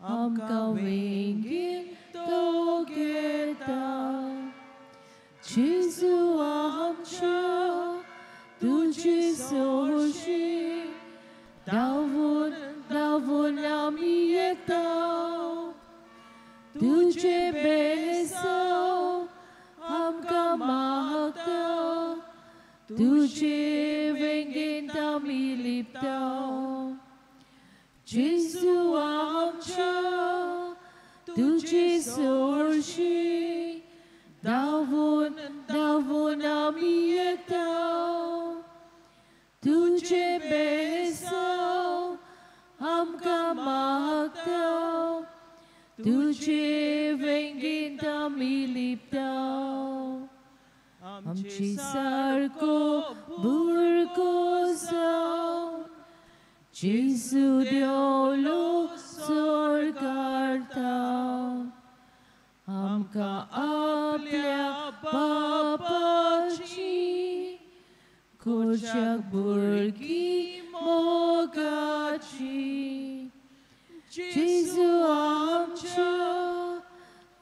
आमकां वेंगेन तो घेता. जेजू आमच्या तुजे सोरशी धांवून धांवून आमी येता. तुजे बेसांव आमकां मागता, तुजे वेंगेंत आमी लिपता. जेजू आमच्या तुजे सोरशी धांवून धांवून आमी येता. तुजे बेसांव आमकां मागता, तुजे वेंगेंत आमी लिपता. आमची सारको भुरगो जावन जेजू देवलो स्वर्गार, आमकां आपल्या बापाची कोच्याक भुरगीं मोगाची. जेजू आमच्या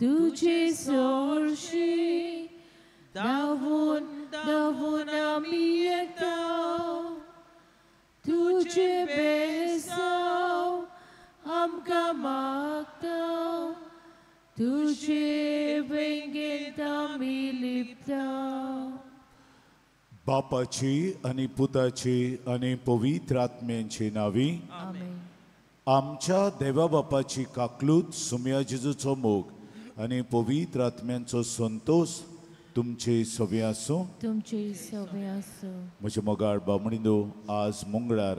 तुजे सोरशी धांवून धांवून आमी येता. तुजे बेसांव आमकां मागता, तुजे वेंगेंत आमी लिपता. बापाची आनी पुताची आनी पवित्र आत्म्यांची नांवी आमेन. आमच्या देवा बापाची काकलूत, सुम्या जेजूचो मोग आनी पवित्र आत्म्यांचो संतोष तुमचे सवे आसूं. तुमचे सवे आसूं. म्हजे मोगाळ बामणिंदो, आज मंगळार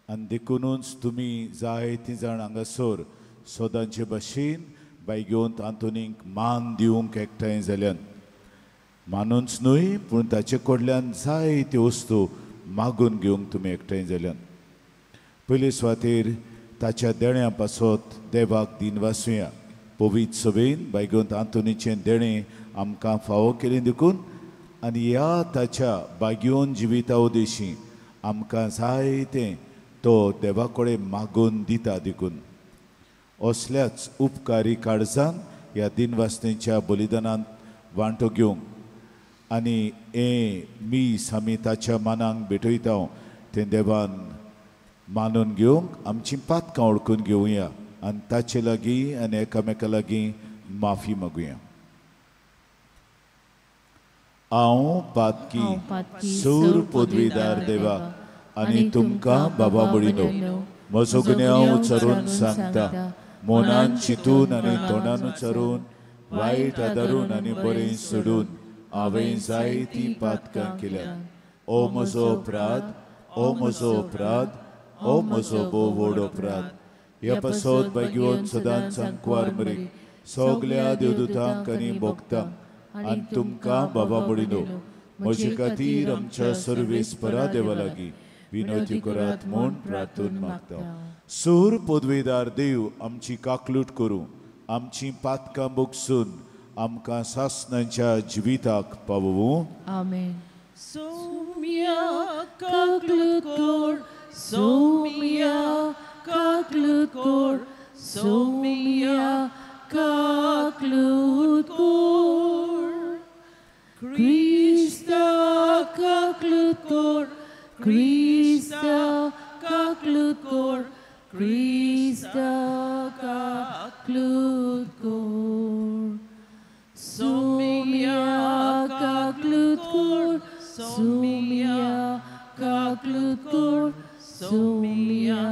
आनी देखुनूच तुमी जायतीं जाण हांगासर सदांचे भाशेन बायगेवंत आंतोनीक मान दिवंक एकठांय जाल्यान. मानूच न्हय पूण ताचे कडल्यान जायत्यो वस्तू मागून घेवंक तुमी एकठांय जाल्यान. पयले सुवातेर ताच्या देण्या पासत देवाक दिनवासुया. पवित्र सभेन बायगेवंत आंतोनीचें देणें आमकां फावो केलें देखून आनी ह्या ताच्या बागेवन जिविता उदेशी आमकां जायतें तो देवा कडेन मागून दिता देखून असल्याच उपकारी काळजान ह्या दिनवासनेच्या बलिदानांत वांटो घेवंक आनी हें मीस आमी ताच्या मानांक भेटयता तें देवान मानून घेवंक आमचीं पातकां वळखून घेवया आनी ताचे लागीं आनी एकामेका लागीं माफी मागुया. हांव पातकी सूर पदवीदार देवा आनी तुमकां बाबा म्हणिनो म्हजो गुन्यांव उच्चारून सांगता, मनान चिंतून आनी तोंडान उच्चारून, वायट आदारून आनी बरें सोडून हांवें जायतीं पातकां केल्यात. ओ म्हजो अपराध, ओ म्हजो अपराध, ओ म्हजो भोव व्हड अपराध. ह्या पासत बायगेवन सदांच आंकवार मरीक सगल्या देवदूतांक आनी भक्तांक आनी तुमकां बाबा म्हणिनो म्हजे खातीर आमच्या सर्वेस्परा देवा लागीं विनवती करात म्हूण प्रार्थून मागता. सूर पदवीदार देव आमची काकलूट करूं, आमची पातकां बोगसून आमकां सासणाच्या जिविताक पावोवं. आमेन. सोम्या काकलूट कोर, सोम्या काकलूट कोर, सोम्या काकलूट कोर. क्रिस्ता काकलूट कोर, क्रिस्ता काकलूट कोर, क्रिस्ता काकलूट कोर. सोम्या काकलूट कोर, सोम्या काकलूट कोर, सोम्या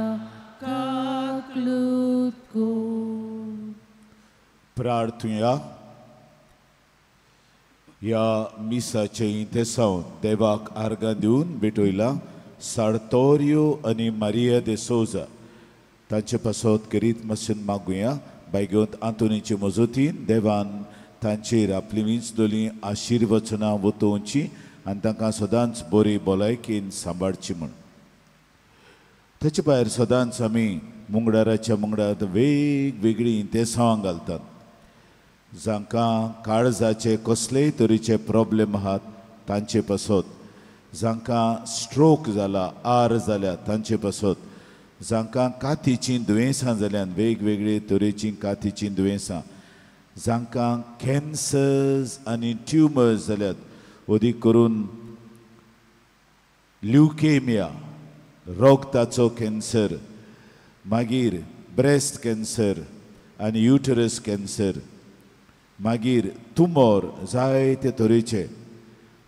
काकलूट कोर. प्रार्थुया. ह्या मिसाचें इंतेसांव देवाक आर्गां दिवन भेटयला सार्तोरियो आनी मारिया दे सोजा तांचे पासत करीत मातशें मागुया. बायगेवंत आंतोनीचे मजतीन देवान तांचेर आपली विंचदोली आशिर्वचनां वतोवची आनी तांकां सदांच बरी भलायकेन सांबाळची म्हूण. ताचे भायर सदांच आमी मुंगडाराच्या मुंगडारांत वेगवेगळीं इंतेसांवां घालतात. जांकां काळजाचे कसलेय तरेचे प्रॉब्लेम आहात तांचे पासत, जांकां स्ट्रोक जाला, आर जाल्या तांचे पासत, जांकां कातीचीं दुयेंसां जाल्यान, वेगवेगळे तरेचीं कातीचीं दुयेंसां, जांकां कॅन्सर्स आनी ट्युमर्स जाल्यात, अदीक करून ल्युकेमिया, रोगताचो कॅन्सर, मागीर ब्रेस्ट कॅन्सर आनी युटरस कॅन्सर, मागीर तुमोर जायते तरेचे.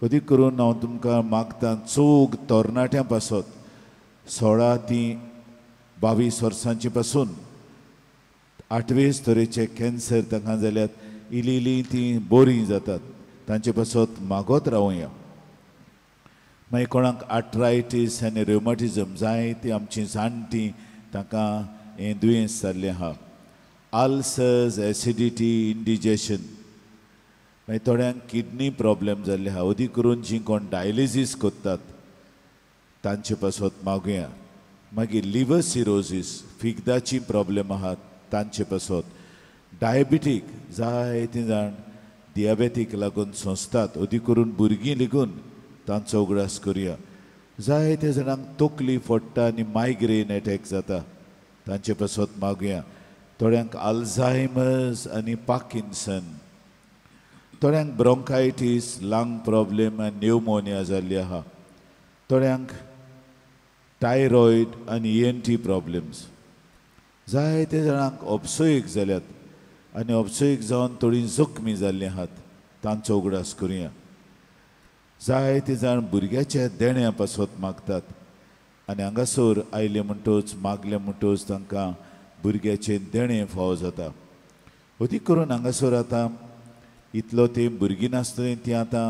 अदीक करून हांव तुमकां मागतां चोग तरणाट्यां पासत 16 ती 22 वर्सांचे पासून 8वेच तरेचे कॅन्सर तांकां जाल्यात, इल्ली इल्ली तीं बरीं जातात, तांचे पासत मागत रावया. मागीर कोणाक आर्थरायटीस आनी रेवमॅटिझम, जायतीं आमचीं जाणटीं तांकां हें दुयेंस जाल्लें आहा, आल्सर्स, एसिडिटी, इंडिजेशन, मागीर थोड्यांक किडनी प्रॉब्लम जाल्ले आहा, अदीक करून जीं कोण डायलिसीस करतात तांचे पासत मागुया. मागीर लिवर सिरोजीस, फिगदाची प्रॉब्लम आहात तांचे पासत, डायबिटीक, जायतीं जाण दियाबेतीक लागून सोंसतात, अदीक करून भुरगीं लेगून, तांचो उगडास करुया. जायते जाणांक तकली फोडटा आनी मायग्रेन एटॅक जाता, तांचे पासत मागुया. थोड्यांक अल्झायमर्स आनी पार्किन्सन, थोड्यांक ब्रोंकायटीस, लंग प्रॉब्लम आनी न्यूमोनिया जाल्ली आहा, थोड्यांक थायरॉयड आनी ENT problems, जायते जाणांक अपसोयीक जाल्यात आनी अपसोयीक जावन थोडीं जखमी जाल्लीं आहात, तांचो उगडास करुया. जायते जाण भुरग्याच्या देण्या पासत मागतात आनी हांगासर आयले म्हणटच, मागले म्हणटच तांकां भुरग्याचें देणें फावो जाता. अदीक करून हांगासर आतां इतलो तें भुरगीं नासतलीं तीं आतां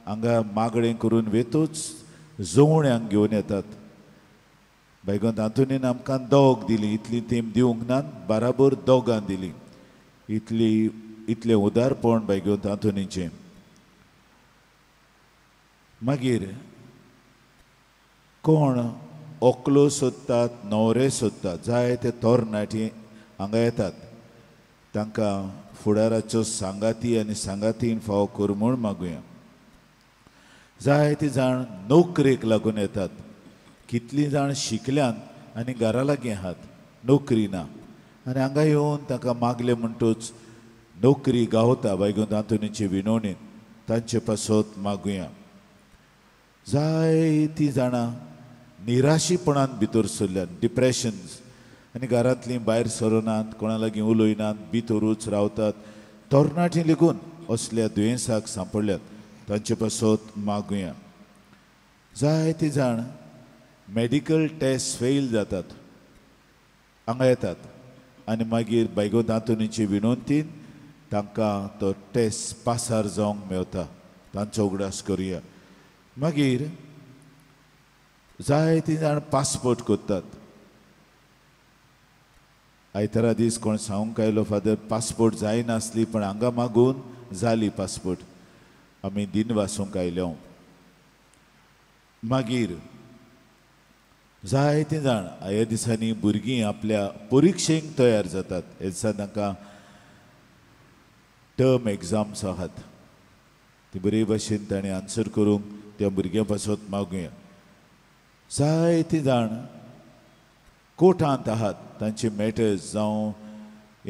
हांगा मागणें करून वेतूच जोवण्यांक घेवन येतात. बायगोन तातूंत आमकां दोग दिली, इतली तेम दिवंक ना, बराबर दोगां दिली, इतली इतलें उदारपण बायगोन तातूंचें. मागीर कोण ओकलो सोदतात, न्हवरे सोदतात, जायते तरणाटी हांगा येतात, तांकां फुडाराच्यो सांगाती आनी सांगातीन फावो कर म्हूण मागुया. जायते जाण नोकरेक लागून येतात, कितलीं जाण शिकल्यान आनी घरा लागीं आहात, नोकरी ना, आनी हांगा येवन तांकां मागलें म्हणटूच नोकरी गावता बायगून आंतोनीचे विनवणीन, तांचे पासत मागुया. जायतीं जाणां निराशीपणान भितर सरल्यात, डिप्रेशन्स, आनी घरांतलीं भायर सरनात, कोणा लागीं उलयनात, भितरूच रावतात, तरणाटीं लेगून असल्या दुयेंसाक सांपडल्यात, तांचे पासत मागुया. जायते जाण मेडिकल टेस्ट फेल जातात, हांगा येतात आनी मागीर बायगोन आंतोनीचे विनवंतीन तांकां तो टेस्ट पासार जावंक मेवता, तांचो उगडास करुया. मागीर जायतीं जाण पासपोर्ट करतात. आयतारा दीस कोण सांगूंक आयलो, फादर पासपोर्ट जायनासली पण हांगा मागून जाली पासपोर्ट, आमी दिनवासूंक आयले. मागीर जायतीं जाण ह्या दिसांनी भुरगीं आपल्या परिक्षेक तयार जातात, ह्या दिसा तांकां टर्म एग्जाम्स आहात, ती बरे भाशेन ताणें आन्सर करूंक त्या भुरग्यां पासत मागुया. जायतीं जाण कोर्टांत आहात, तांचे मॅटर्स जावं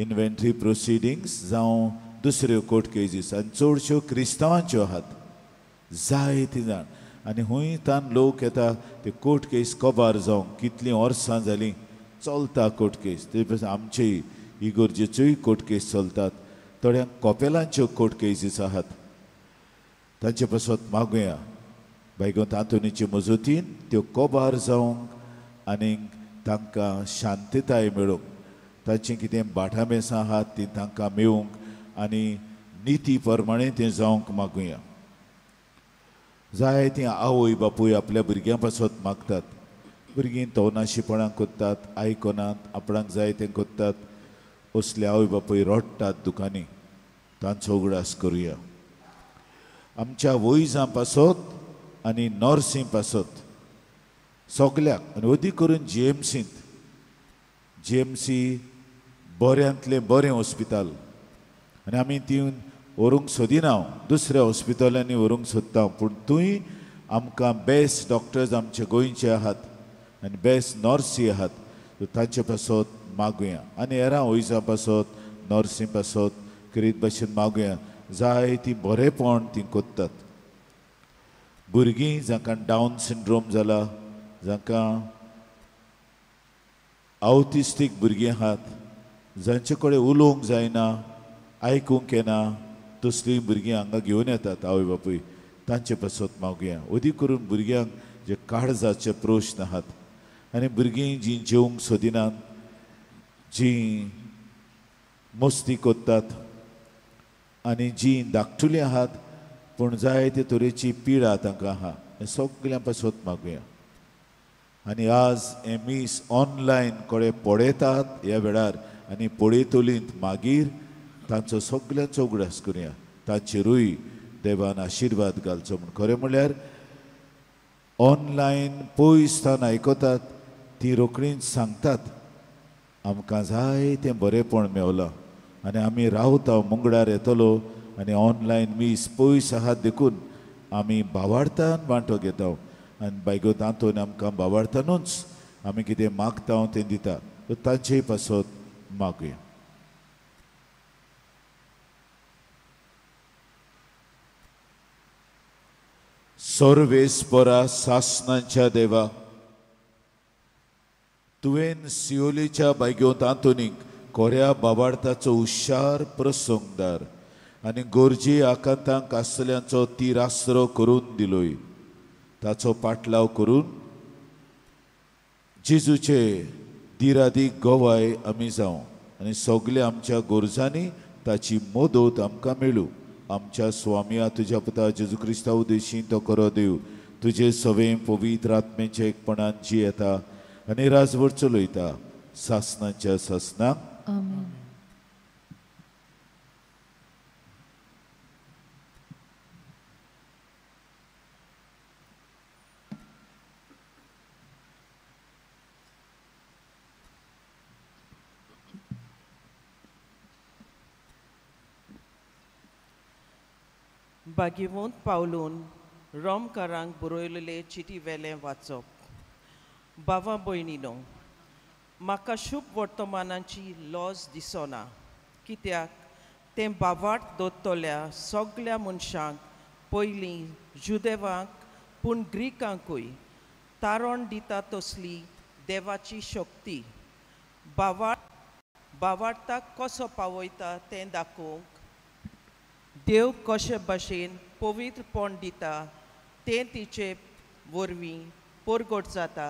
इन्व्हेंटरी प्रोसिडींग्स जावं दुसऱ्यो कोर्ट केजीस, आनी चडश्यो क्रिस्तांवांच्यो आहात जायतीं जाण, आनी हुंय तान लोक येता ते कोर्ट केस कबार जावंक, कितलीं वर्सां जालीं चलता कोर्ट केस, ते पासून आमचे इगोर्जेच्योय कोर्ट केस चलतात, थोड्यांक कॉपेलांच्यो कोर्ट केसीस आहात, तांचे पासत मागुया. बायगोन आंतोनीचे मजतीन त्यो कबार जावंक आनी तांकां शांतताय मेळूंक, तांचीं कितें बाठां बेसां आहात तीं तांकां मेळूंक आनी निती प्रमाणें तें जावंक मागुया. जायतीं आवय बापूय आपल्या भुरग्यां पासत मागतात, भुरगीं तवनाशीपणां करतात, आयकनात, आपणाक जाय तें करतात, असले आवय बापूय रडटात दुकांनी, तांचो उगडास करुया. आमच्या वैजां पासत आनी नर्सीं पासत सगल्याक, आनी अदीक करून जीएमसींत, जीएमसी बऱ्यांतलें बरें हॉस्पिटल, आनी आमी ती व्हरूंक सोदिना, दुसऱ्या हॉस्पिटलांनी व्हरूंक सोदता, पूण थंय आमकां बेस्ट डॉक्टर्स आमचे गोंयचे आहात आनी बेस्ट नर्सी आहात, तांचे पासत मागुया आनी हेरां वयजां पासत नर्सी पासत करीत भाशेन मागुया. जाय ती बरेंपण ती कोत्तात. भुरगीं जांकां डावन सिंड्रोम जाला, जांकां आवतिस्टीक भुरगीं आहात, जांचे कडेन उलोवंक जायना, आयकूंक येना, तसलीं भुरगीं हांगा घेवन येतात आवय बापूय, तांचे पासत मागुया. अदीक करून भुरग्यांक जे काळजाचे प्रश्न आहात आनी भुरगीं जीं जेवंक सोदिनात, जीं मस्ती कोत्तात आनी जीं धाकटुलीं आहात पूण जाय ते तरेची पिडा तांकां आहा, हें सगल्यां पासत मागुया. आनी आज हें मीस ऑनलायन कडेन पळयतात ह्या वेळार आनी पळयतलींत मागीर तांचो सगल्यांचो उगडास करुया, तांचेरूय देवान आशिर्वाद घालचो म्हूण. खरें म्हणल्यार ऑनलायन पयस तान आयकतात ती रोखडींच सांगतात आमकां जाय तें बरेंपण मेवलां आनी आमी रावता मंगळार येतलो आनी ऑनलायन मीस पयस आहात देखून आमी बावार्थान वांटो घेता आनी बायगो तातूंत आमकां बावार्थानूच आमी कितें मागता तें दिता, तांचेय पासत मागुया. सर्वेस्परा सासनाच्या देवा, तुवें सियोलीच्या बायगो आंतोनीक कोऱ्या बाबार्थाचो हुशार प्रसंगदार आनी गोरजी आकांतांक आसल्यांचो तिरासरो करून दिलोय. ताचो पाटलाव करून जेजूचे दिरादीक गवाय आमी जावं आनी सगळे आमच्या गरजांनी ताची मदत आमकां मेळूं. आमच्या स्वामिया तुज्या पुता जेजू क्रिस्ता उदेशी तो करो देव तुजे सवे पवित्र आत्मेचे एकपणान जी येता आनी राजवट चलयता सासनाच्या सासनाक. आमेन. बागीवंत पावलून रोमकारांक बरयलेले चिटी वेलें वाचप. बाबा भयणीनो, म्हाका शुभ वर्तमानाची लॉज दिसना, कित्याक तें बावाट दवरतल्या सगल्या मनशांक, पयलीं जुदेवांक पूण ग्रिकांकूय तारण दिता तसली देवाची शक्ती. बावार्ताक कसो पावयता तें दाखोवंक देव कशे भाशेन पवित्रपण दिता तें तिचे वरवीं परगट जाता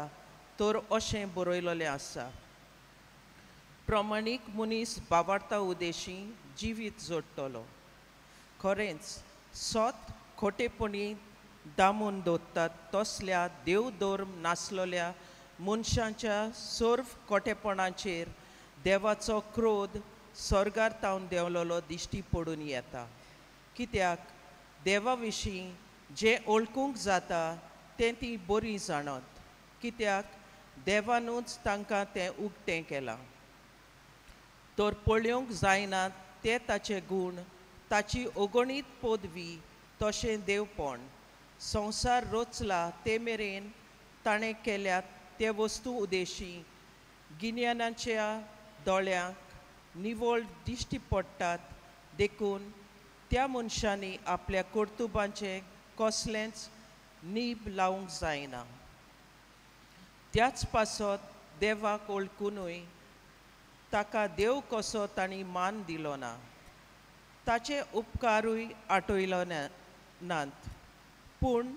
तर अशें बरयलेलें आसा. प्रमाणीक मनीस बावार्ता उदेशी जिवीत जोडटलो. खरेंच सत खोटेपणी दामून दवरतात तसल्या देवधर्म नासलेल्या मनशांच्या सर्व खोटेपणाचेर देवाचो क्रोध स्वर्गार तावन देंवलेलो दिश्टी पडून येता. कित्याक देवा विशीं जें वळखूंक जाता तें ती बरी जाणत, कित्याक देवानूच तांकां तें उक्तें केलां. तर पळोवंक जायना ते ताचे गूण, ताची अगणीत पदवी, तशें देवपण संवसार रचला ते मेरेन ताणें केल्यात ते वस्तू उदेशी गिन्यानाच्या दोळ्यांक निवळ दिश्टी पडटात. देखून त्या मनशांनी आपल्या कर्तुबांचें कसलेंच नीब लावंक जायना. त्याच पासत देवाक वळखुनूय ताका देव कसो तांणी मान दिलो ना, ताचे उपकारूय आठयलो नात. पूण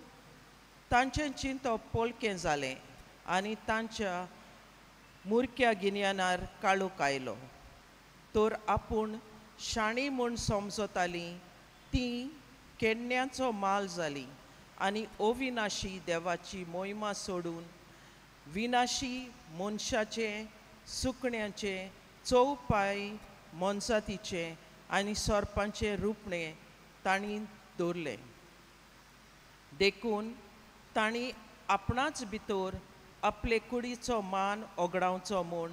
तांचें चिंतप पोलकें जालें आनी तांच्या मुरक्या गिन्यानार काळोख आयलो. तर आपूण शाणी म्हूण समजतालीं तीं केन्न्याचो माल जाली आनी अविनाशी देवाची मोहिमा सोडून विनाशी मनशाचें, सुकण्याचें, चौपाय मनजातीचें आनी सोरपांचें रुपणें तांणी दवरलें. देखून तांणी आपणाच भितर आपले कुडीचो मान ओगडावचो म्हूण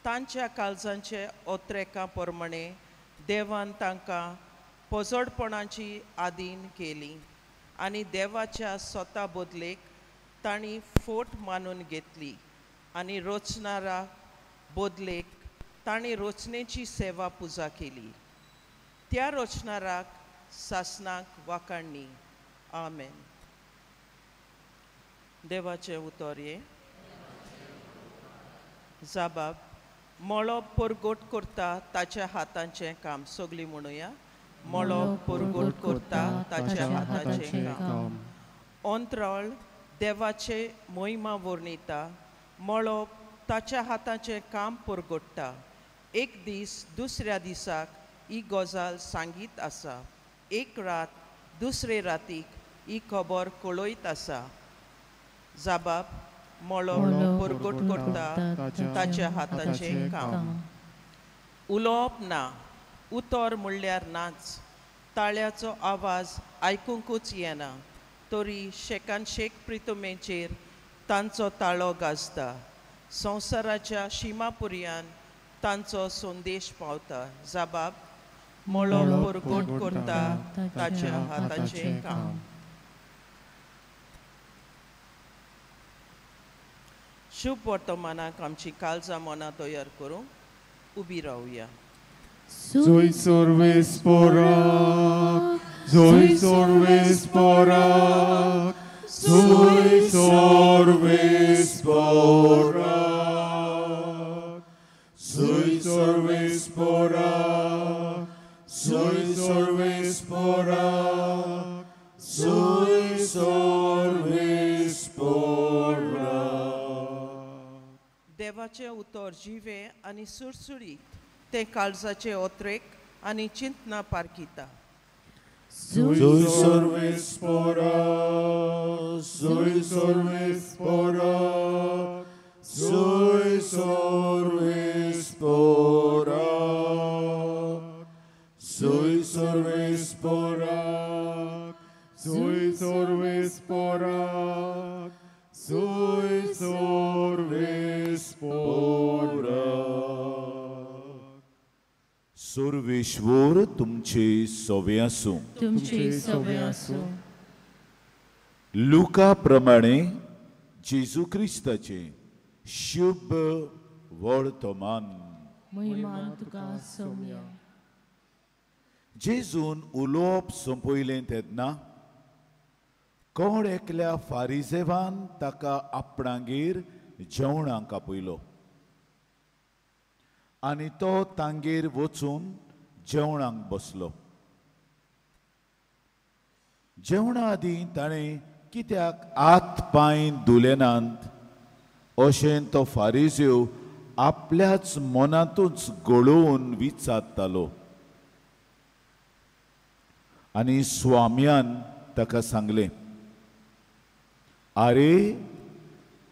तांच्या काळजांचे ओत्रेका प्रमाणे देवान तांकां पोजडपणाची आदीन केली आनी देवाच्या स्वता बदलेक तांणी फोट मानून घेतली आनी रचणारा बदलेक तांणी रचनेची सेवा पुजा केली. त्या रचणाराक सासनाक वाकाणणी. आमेन. देवाचें उतर हें. जाबाब मळब परगट करता ताच्या हातांचें काम. सगळीं म्हणुया, मळब परगट करता ताच्या हातांचें काम. अंतराळ देवाचे मोहिमा वर्णिता, मळब ताच्या हाताचें काम परगट्टा. एक दीस दुसऱ्या दिसाक ही गजाल सांगीत आसा, एक रात दुसरे रातीक ही खबर कळयत आसा. जाबाब मळब परगट करता ताच्या हाताचें काम. उलोवप ना, उतर म्हणल्यार नाच, ताळ्याचो आवाज आयकुंकूच येना, तरी शेकान शेक प्रितमेचेर तांचो ताळो गाजता. संवसाराच्या शिमापुर्यान तांचो संदेश पावता. जाबाब मळब परगट करता ताच्या हाताचें काम. शुभ वर्तमानाक आमची काळजां मनां तयार करूंक उबी रावया. जोय सर्वेस्पोराक, जोय सर्वेस्पोराक, जोय सर्वेस्पोराक, जोय सर्वेस्पोराक, जोय सर्वेस्पोराक, जोय सर्वेस्पोराक. देवाचें उतर जिवें आनी सुरसुरीत, तें काळजाचें ओत्रेक आनी चिंतना पारखिता. जोय सर्वेस्पोराक, जोय सर्वेस्पोराक, जोय सर्वेस्पोराक, जोय सर्वेस्पोराक, जोय सर्वेस्पोराक, जोय सर्वेस्पोराक. सर्वेश्वर तुमचे सवे आसूं. तुमचे सवे आसूं. लुका प्रमाणे जेजू क्रिस्ताचे शुभ वर्तमान. महिमा तुका सोम्या. जेजून उलोवप सोंपयलें तेन्ना कोण एकल्या फारिजेवान ताका आपणागेर जेवणाक आपयलो आनी तो तांगेर वचून जेवणाक बसलो. जेवणा आदीं ताणें कित्याक हात पांय धुले नात अशें तो फारिजेव आपल्याच मनांतूच गळोवन विचारतालो. आनी स्वाम्यान ताका सांगलें, आरे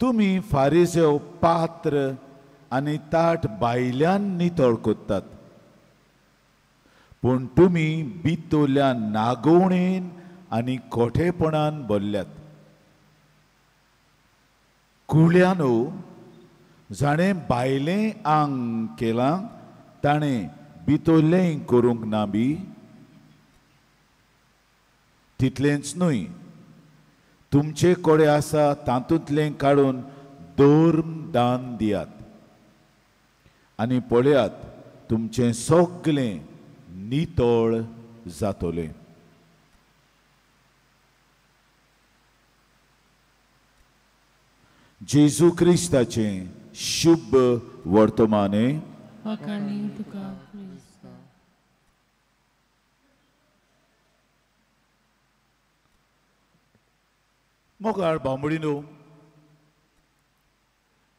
तुमी फारिजेव पात्र आनी ताट भायल्यान नितळ करतात, पूण तुमी भितरल्या नागोवणेन आनी कोठेपणान भरल्यात. कुळ्यानो, जाणें भायलें आंग केलां ताणें भितरलें करूंक ना बी? तितलेंच न्हय, तुमचे कडेन आसा तातूंतलें काडून धर्म दान दियात आनी पळयात तुमचें सगळें नितळ जातलें. जेजू क्रिस्ताचें शुभ वर्तमाने. मोगाळ बांबडीनो,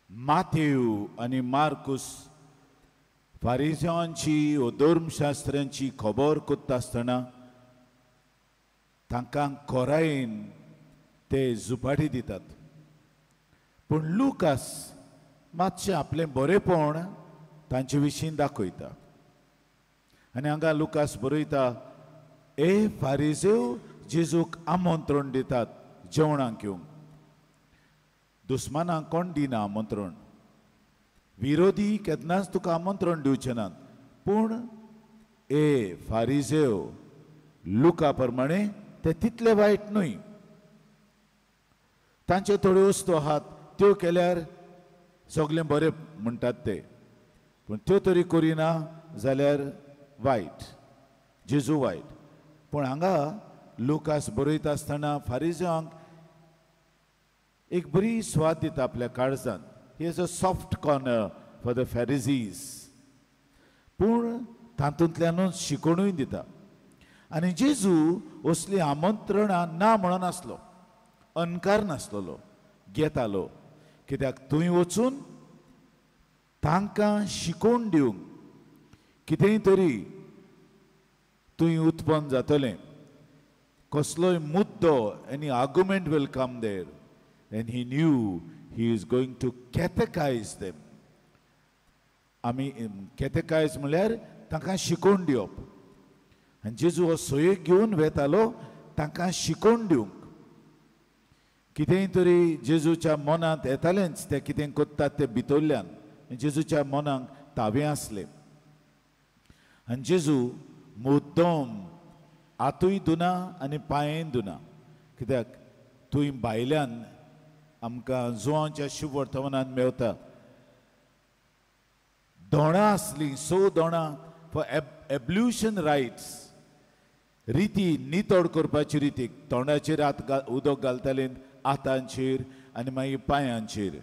माथेव आनी मार्कुस फारिजांची वो धर्मशास्त्र्यांची खबर कोत्ता आसतना तांकां खोरायेन ते झुपाटी दितात, पूण लुकास मातशें आपलें बरेपण तांचे विशीं दाखयता. आनी हांगा लुकास बरयता, ए फारिजेव जेजूक आमंत्रण दितात जेवणाक येवंक. दुस्मानाक कोण दिना आमंत्रण, विरोधी केन्नाच तुका आमंत्रण दिवचे नात, पूण ए फारिजेव लुका प्रमाणे ते तितले वायट न्हय. तांच्यो थोड्यो वस्तू आहात त्यो केल्यार सगळें बरें म्हणटात ते, पूण त्यो तरी करिना जाल्यार वायट, जेजू वायट. पूण हांगा लुकास बरयता आसतना फारिजांक एक बरी स्वाद दिता आपल्या काळजान. He is a soft corner for the Pharisees. पूण तातूंतल्यानूच शिकोवणूय दिता. आनी जेजू असली आमंत्रणां ना म्हणून आसलो, अनकार नासलेलो, घेतालो. कित्याक थंय वचून तांकां शिकोवन दिवंक कितेंय तरी थंय उत्पन्न जातलें, कसलोय मुद्दो, any argument will come there. And he knew he is going to catechize them. आमी कॅटेकायज म्हणल्यार तांकां शिकोवन दिवप. आनी जेजू हो सोयेक घेवन वेतालो तांकां शिकोवन दिवंक. कितेंय तरी जेजूच्या मनांत येतालेंच, ते कितें करतात ते भितरल्यान जेजूच्या मनाक तावें आसलें. आनी जेजू मुद्दम हातूय धुना आनी पांयेन धुना, कित्याक थंय भायल्यान आमकां जुवांच्या शुभ वर्तमानांत मेवता दोणां आसलीं, 6 दोणां फॉर एब्ल्युशन रायट्स, रिती नितळ करपाची रिती. तोंडाचेर हात उदक घालताले, हातांचेर आनी मागीर पांयांचेर.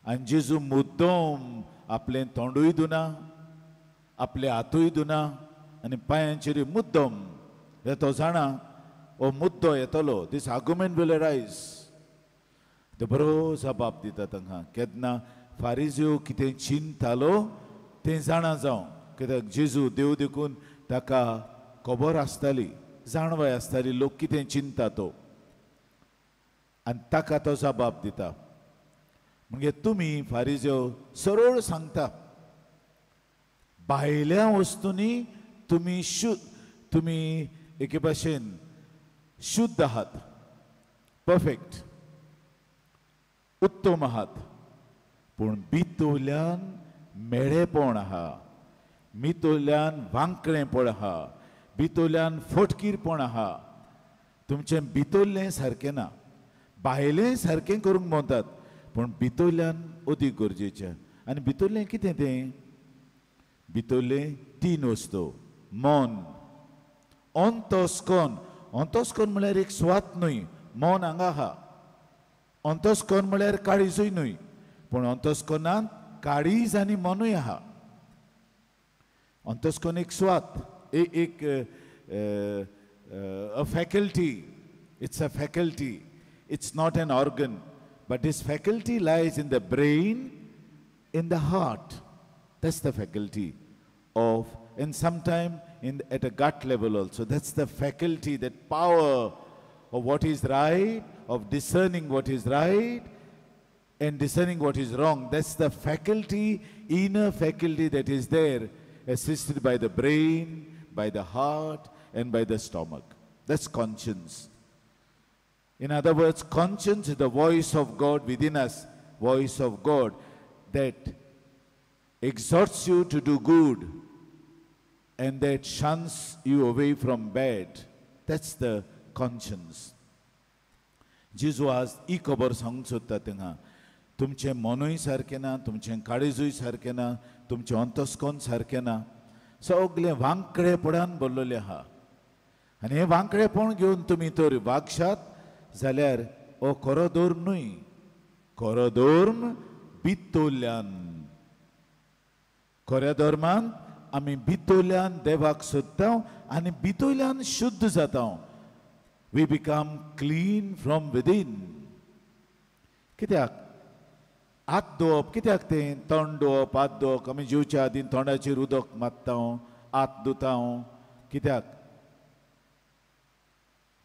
आनी जेजू मुद्दम आपलें तोंडूय धुना, आपले हातूय धुना आनी पांयांचेर मुद्दम. तो जाणा हो मुद्दो येतलो, दीस आर्ग्युमेंट will arise. तो बरो जबाब दिता तांकां. केन्ना फारिज्यो कितें चिंतालो तें जाणा जावं, कित्याक जेजू देव देखून ताका खबर आसताली, जाणवाय आसताली लोक कितें चिंता तो. आनी ताका तो जबाब दिता. म्हणजे तुमी फारिज्यो सरळ सांगता, भायल्या वस्तूंनी तुमी तुमी एके भाशेन शुद्ध आहात, परफेक्ट, उत्तम आहात, पूण भितरल्यान मेळेपण आहा, भितरल्यान वांकडेपण आहा, भितरल्यान फटकीरपण आहा. तुमचें भितरलें सारकें ना, भायलें सारकें करूंक म्हणटात, पूण भितरल्यान अदीक गरजेचें. आनी भितरलें कितें तें? भितरलें 3 वस्तू, मन, अंतस्कन. अंतस्कन म्हळ्यार एक स्वात न्हय, मन हांगा आहा. अंतस्कन म्हळ्यार काळीजूय न्हय, पूण अंतस्कनांत काळीज आनी मनूय आहा. अंतस्कन एक स्वात, एक faculty. It's a faculty, it's not an organ, but this faculty lies in the brain, in the heart. That's the faculty of, and sometime in at a gut level also. That's the faculty, that power of what is right, of discerning what is right and discerning what is wrong. That's the faculty, inner faculty that is there, assisted by the brain, by the heart, and by the stomach. That's conscience. In other words, conscience is the voice of God within us, voice of God that exhorts you to do good and that shuns you away from bad. That's the conscience. जेजू आज ही खबर सांगूंक सोदता तेंगा, तुमचें मनूय सारकें ना, तुमचें काळीजूय सारकें ना, तुमचें अंतस्कन सारकें ना, सगळें वांकडेपणान भरलेलें आहा. आनी हें वांकडेपण घेवन तुमी तर वागशात जाल्यार हो खरो धर्म न्हय. खरो धर्म भितरल्यान. खऱ्या धर्मान आमी भितरल्यान देवाक सोदता आनी भितरल्यान शुद्ध जाता. We become clean from within. कित्याक हात धुवप? कित्याक तें तोंड धुवप, हात धुवप? आमी जेवच्या आदीं तोंडाचेर उदक मारता, हात धुता. कित्याक?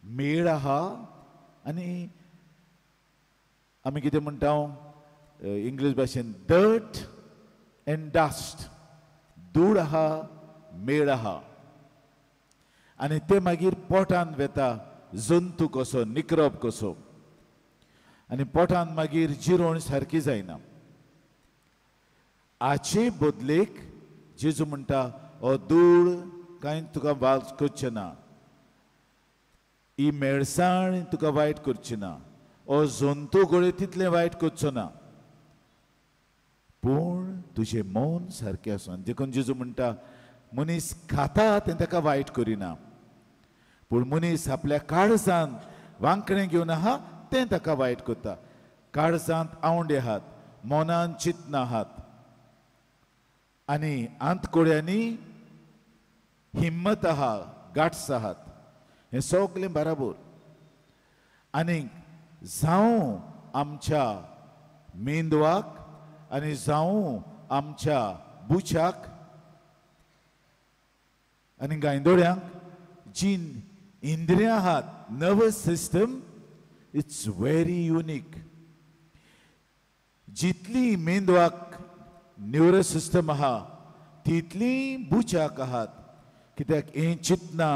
मेळ आहा. आनी आमी कितें म्हणटा इंग्लीश भाशेन, डर्ट एंड डस्ट. धूळ आहा, मेळ आहा, आनी ते मागीर पोटांत वेता, जंतू कसो, निकरप कसो, आनी पोटांत मागीर जिरोवण सारकी जायना. हाचे बदलेक जेजू म्हणटा, हो धूळ कांय तुका वाज करचें ना, ही मेळसाण तुका वायट करची ना, हो जंतू गळे तितलें वायट करचो ना, पूण तुजें मन सारकें आसूं. आनी देखून जेजू म्हणटा मनीस खाता तें ताका वायट करिना, पूण मनीस आपल्या काळजांत वांकणें घेवन आहा तें ताका वायट करता. काळजांत आवंडे आहात, मनान चिंतना आहात आनी आंतकोड्यांनी हिम्मत आहा, गांठस आहात, हें सगलें बराबर. आनी जावं आमच्या मेंदवाक आनी जावं आमच्या बुच्याक आनी गांयदोळ्यांक जी इंद्रियां आहात, nervous system it's very unique. जितली मेंदवाक न्यूरो सिस्टम आहा तितली बुच्याक आहात, कित्याक हें चिंतना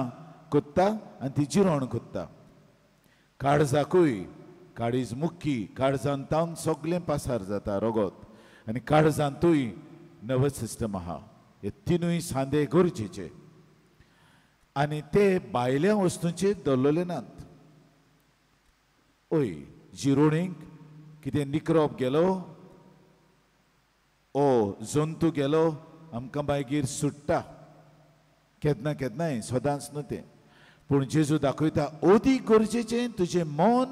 कोत्ता आनी ती जिरोण कोत्ता. काळजाकूय काळीज मुक्की, काळजान तावन सगळें पासार जाता रगत, आनी काळजांतूय नर्वस सिस्टम आहा. हे तिनूय सांदे गरजेचे आनी ते भायल्या वस्तूंचेर दवरलेले नात. ओय जिरोणीक कितें निकरोप गेलो ओ जंतू गेलो आमकां मागीर सुट्टा केन्ना केन्नाय, सदांच न्हू तें. पूण जेजू दाखयता अदीक गरजेचें तुजें मन,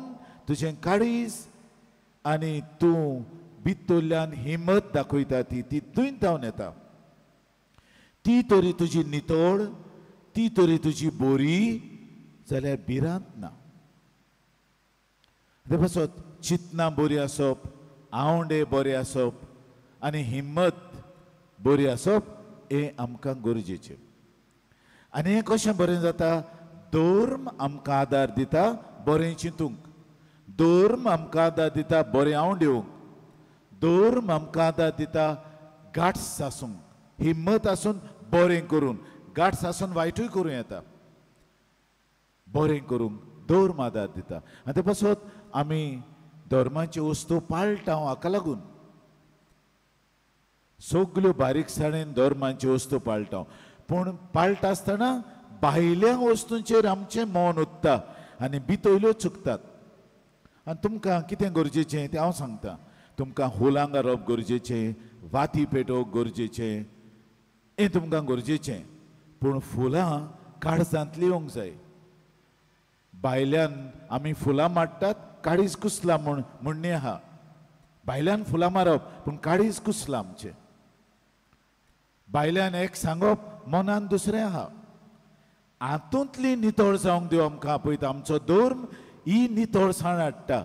तुजें काळीज आनी तूं भितरल्यान हिम्मत दाखयता ती ती थंय धांवन येता. ती तरी तुजी नितळ, ती तरी तुजी बोरी जाल्यार भिरांत ना. ते पासत चिंतना बरी आसप, आवंडे बरे आसप आनी हिम्मत बरी आसप हें आमकां गरजेचें. आनी हें कशें बरें जाता? धर्म आमकां आदार दिता बरें चिंतूंक, धर्म आमकां आदार दिता बरें आवंड येवंक, धर्म आमकां आदार दिता गांठस आसूंक, हिम्मत आसून बरें करून, गांठस आसून वायटूय करूं येता, बरें करूंक धर्म आदार दिता. आनी ते पासत आमी धर्माच्यो वस्तू पाळटा हाका लागून सगल्यो बारीकसाणेन धर्माच्यो वस्तू पाळटा, पूण पाळटा आसतना भायल्या वस्तूंचेर आमचें मन उत्ता आनी भितरल्यो चुकतात. आनी तुमकां कितें गरजेचें तें हांव सांगता. तुमकां हुलां घालप गरजेचें, वाती पेटोवप गरजेचें, हें तुमकां गरजेचें, पूण फुलां काळजांतलीं येवंक जाय. भायल्यान आमी फुलां माडटात, काळीज कुसलां म्हूण म्हणणें आहा. भायल्यान फुलां मारप पूण काळीज कुसलां आमचें. भायल्यान एक सांगप, मनान दुसरें आहा. हातूंतली नितळ जावंक देव आमकां आपयता. आमचो धर्म ही नितळसाण हाडटा,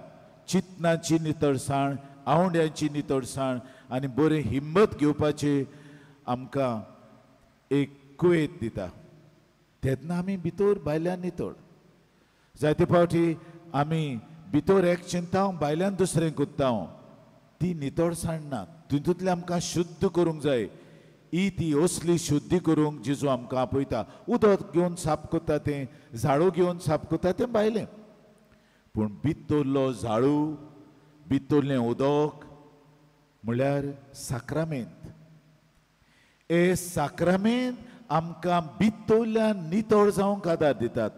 चिंतनाची नितळसाण, आवंड्यांची नितळसाण आनी बरें हिम्मत घेवपाची आमकां एक कुवेत दिता. तेन्ना आमी भितर भायल्यान नितळ. जायते फावटी आमी भितर एक चिंता, भायल्यान दुसरें कोत्ता, ती नितळसाण ना. तितूंतलें आमकां शुद्ध करूंक जाय. ही ती असली शुद्धी करूंक जेजू आमकां आपयता. उदक घेवन साफ करता तें, झाडू घेवन साफ करता तें भायलें, पूण भितरलो झाडू, भितरलें उदक म्हळ्यार साक्रामेंत. हे साक्रामेंत आमकां भितरल्यान नितळ जावंक आदार दितात,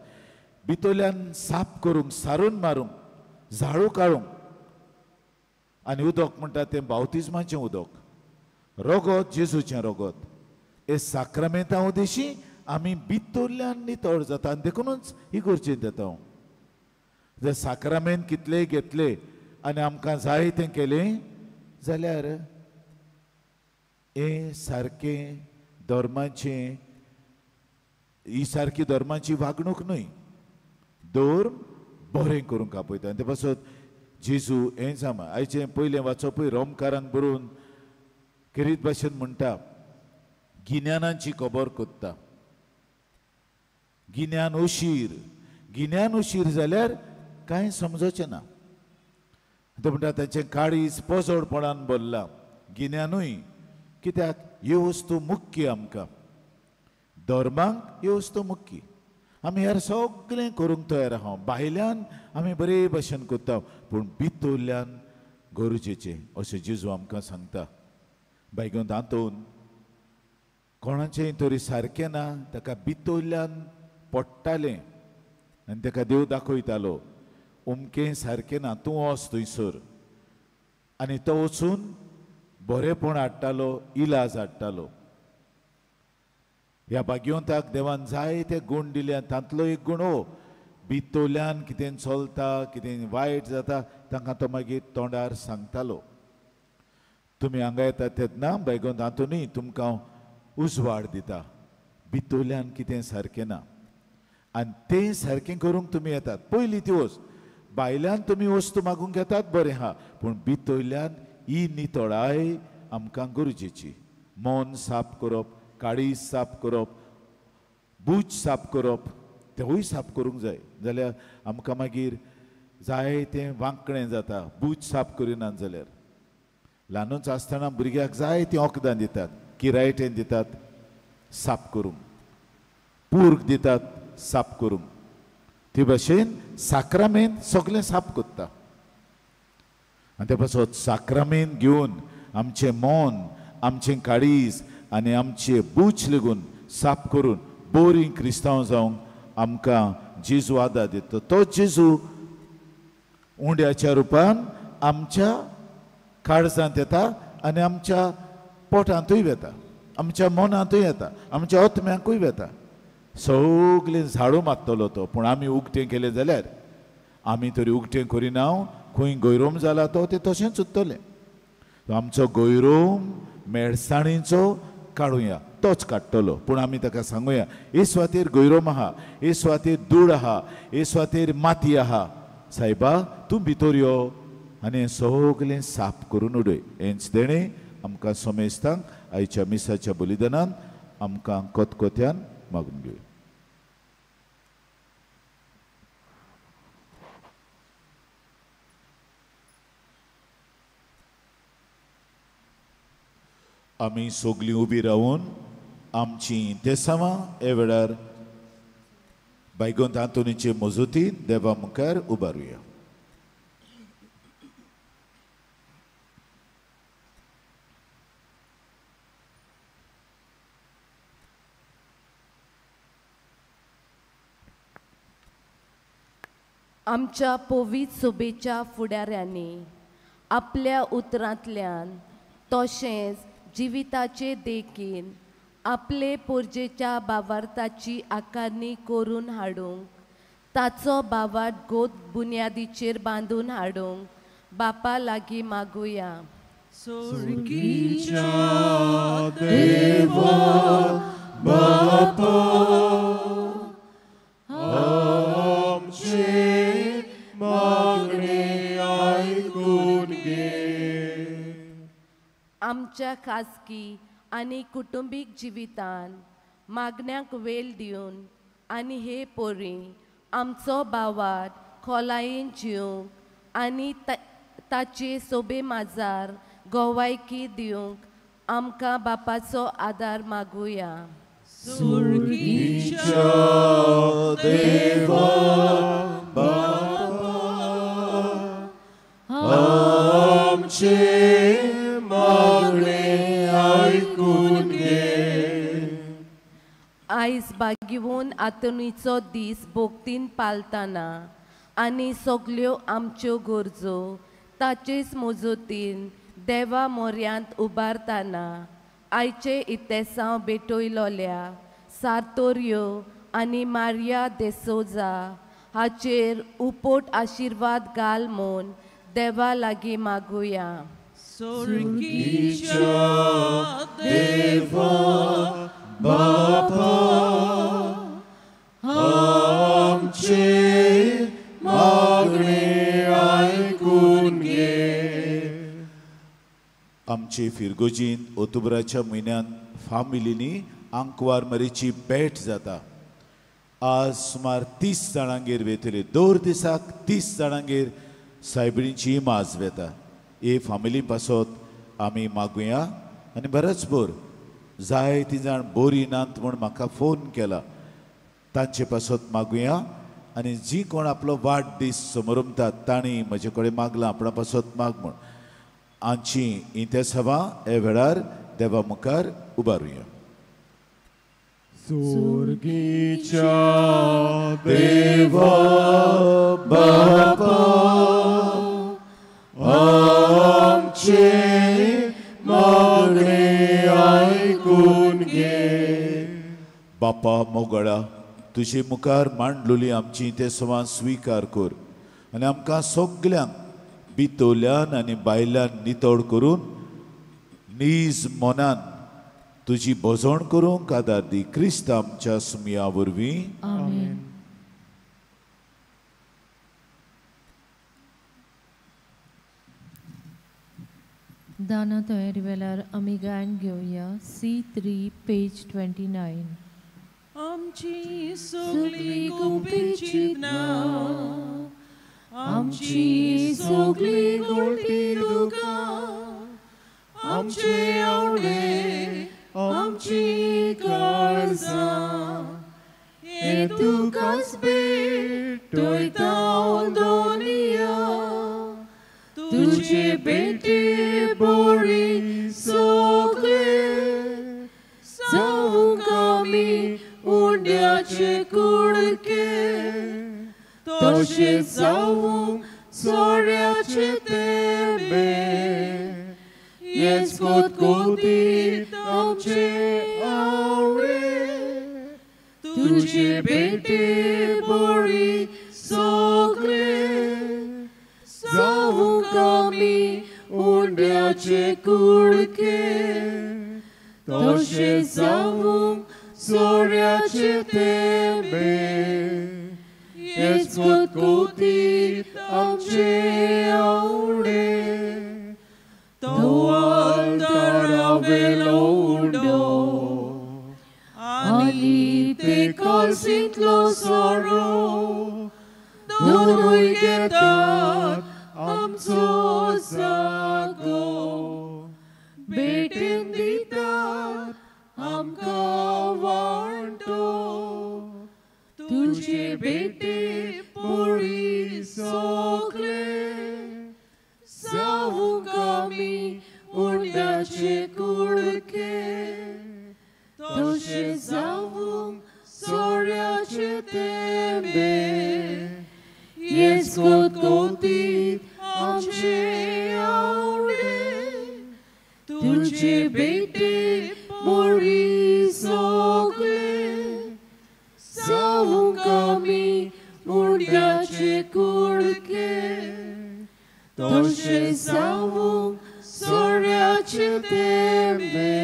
भितरल्यान साफ करूंक, सारून मारूंक, झाडू काडूंक. आनी उदक म्हणटा तें बावतिज्माचें उदक, रगत जेजूचें रगत. हे साक्रामेंता उदेशी आमी भितरल्यान नितळ जाता आनी देखूनच ही गरजेन जाता. जर साक्रामेंत कितलेंय घेतलें आनी आमकां जाय तें केलें जाल्यार हें सारकें धर्माचें, ही सारकी धर्माची वागणूक न्हय. धर्म बरें करूंक आपयता. आनी ते पासत जेजू हें जामा आयचें पयलें वाचपूय रोमकारांक बरोवन खेरीत भाशेन म्हणटा, गिन्यानाची खबर कोत्ता. गिन्यान उशीर, गिन्यान उशीर जाल्यार कांय समजचें ना. तो म्हणटा तांचें काळीज पोजोडपणान भरलां. गिन्यानूय कित्याक ह्यो वस्तू मुख्य आमकां, धर्मांक ह्यो वस्तू मुख्य. आमी हेर सगळें करूंक तयार आहा, भायल्यान आमी बरे भाशेन करता, पूण भितरल्यान गरजेचें अशें जेजू आमकां सांगता. बायगून दांतून कोणाचें तरी सारकें ना, ताका भितरल्यान पडटालें आनी ताका देव दाखयतालो अमकें सारकें ना, तूं वच थंयसर. आनी तो वचून बरेंपण हाडटालो, इलाज हाडटालो. ह्या भाग्यवंताक देवान जायते गूण दिले, तांतलो एक गूण हो भितोल्यान कितें चलता, कितें वायट जाता तांकां तो मागीर तोंडार सांगतालो. तुमी हांगा येता तेन्ना बायगोंत आंतोनी तुमकां उजवाड दिता, भितोल्यान कितें सारकें ना आनी तें सारकें करूंक तुमी येतात. पयली ती वस्त भायल्यान तुमी वस्तू मागूंक येतात, बरें आहा, पूण भितोल्यान ही नितळाय आमकां गरजेची. मन साफ करप, काळीज साफ करप, बूज साफ करप, तेवूय साफ करूंक जाय. जाल्यार आमकां मागीर जाय तें वांकणें जाता बूज साफ करिनात जाल्यार. ल्हानूच आसतना भुरग्याक जाय तीं वखदां दितात, किरायटें दितात साफ करूंक, पूर्ग दितात साफ करूंक. ते भाशेन साक्रामेंत सगळें साफ करता आनी ते पासत साक्रामेंत घेवन आमचें मन, आमचें काळीज आनी आमचें बूच लेगून साफ करून बरीं क्रिस्तांव जावंक आमकां जेजू आदार दिता. तो जेजू उंड्याच्या रुपान आमच्या काळजांत येता आनी आमच्या पोटांतूय वेता, आमच्या मनांतूय येता, आमच्या आत्म्यांकूय वेता. सगळें झाडू मारतलो तो, पूण आमी उगटें केलें जाल्यार, आमी तरी उगटें करिना, खंय गैरोम जाला तो तें तशेंच उरतलें. आमचो गैरोम मेळसाणीचो काडुया, तोच काडटलो, पूण आमी ताका सांगुया हे सुवातेर गैरोम आहा, हे सुवातेर धूळ आहा, हे सुवातेर माती आहा, सायबा तूं भितर यो आनी सगळें साफ करून उडय. हेंच देणें आमकां समेस्तांक आयच्या मिसाच्या बलिदानान आमकां कोतकोत्यान मागून घेवया. आमी सगळीं उबी रावून आमची तेसांवां हे वेळार बायगोंत आंतोनीचे मजतीन देवा मुखार उबारुया. आमच्या पवित्र सभेच्या फुडाऱ्यांनी आपल्या उतरांतल्यान तशेंच जिविताचे देखीन आपले पोरजेच्या भावार्थाची आकारणी करून हाडूंक, ताचो भावार्थ गोत बुन्यादीचेर बांदून हाडूंक बापा लागीं मागुया. सुर्गीच्या देवा बापा आमचें मागणें आयकून घे. आमच्या खाजगी आनी कुटुंबीक जिवितान मागण्यांक वेल दिवन आनी हे पोरी आमचो भावार्थ खोलायेन जिवंक आनी ताचे सोबे माजार गोवायकी दिवंक आमकां बापाचो आदार मागुया. सुर्गीच्या देवा बापा आमचें मागणें आयकून घे. आयज बागिवून आंतोनीचो दीस भोगतीन पालतना आनी सगल्यो आमच्यो गरजो ताचेच मजतीन देवा मोऱ्यांत उबारतना आयचे इतेसांव भेटयलोल्या सार्तोर्यो आनी मारिया देसोजा हाचेर उपोट आशिर्वाद घाल म्हूण देवा लागीं मागुया. सुर्गीच्या देवा बापा आमचें मागणें आयकून घे. आमचे फिरगोजीन ओतुबराच्या म्हयन्यांत फामिलींनी आंकवार मरीची भेट जाता. आज सुमार 30 जाणांगेर वेतले, दर दिसाक 30 जाणांगेर सायबिणीची इमाज वेता. हे फामिली पासत आमी मागुया आनी बरोच भर जायतीं जाण बरी नात म्हूण म्हाका फोन केला, तांचे पासत मागुया. आनी जी कोण आपलो वाडदीस समरमतात तांणी म्हजे कडेन मागलां आपणा पासत माग म्हूण. आमची इंतेसांवां हे वेळार देवा मुखार उबारुया. सुर्गीच्या देवा बापा आमचें आयकून घे. बापा मोगळा, तुजे मुखार मांडलोली आमची ते सवां स्विकार कर आनी आमकां सगल्यांक भितरल्यान आनी भायल्यान नितळ करून नीज मनान तुजी भजवण करूंक आदार दी. क्रिस्त आमच्या सुमया वरवीं. आमेन. दाना तयारी वेळार आमी गायन घेवया C3 page 29. आमची सगळी गुपीत चिंतनां, आमची सगळी गोळटी दुकां, आमचे आवडे आमची काळजां, हे तुकाच भेटयता दोनिया, तुझे भेटे बोरी सगळे जावंक आमी उंड्याचे कुडके, तशें जावंक सोऱ्याचे तेंबे, हेच कोतकोतीत आमचे आवडे, तुझे भेटे बोरी सगळे जावंक आमी उंड्याचे कुडके, तशें जावंक सोऱ्याचे तेंबे, हेच कोतकोतीत आमचे आवडे. तो आल्तारावेलो उंडो आनी ते कळसींतलो सोरो दोनूय घेतात आमचो जागो, भेटेन दितात आमकां वांटो, तुझे भेटे बोरी सगळे जावंक आमी उंड्याचे कुडके, तशें जावंक सोऱ्याचे तेंबे, हेच कोतकोतीत आमचे आवडे, तुझे भेटे बोरी सगळे जावंक आमी उंड्याचे कुडके, तशें जावंक सोऱ्याचे तेंबे,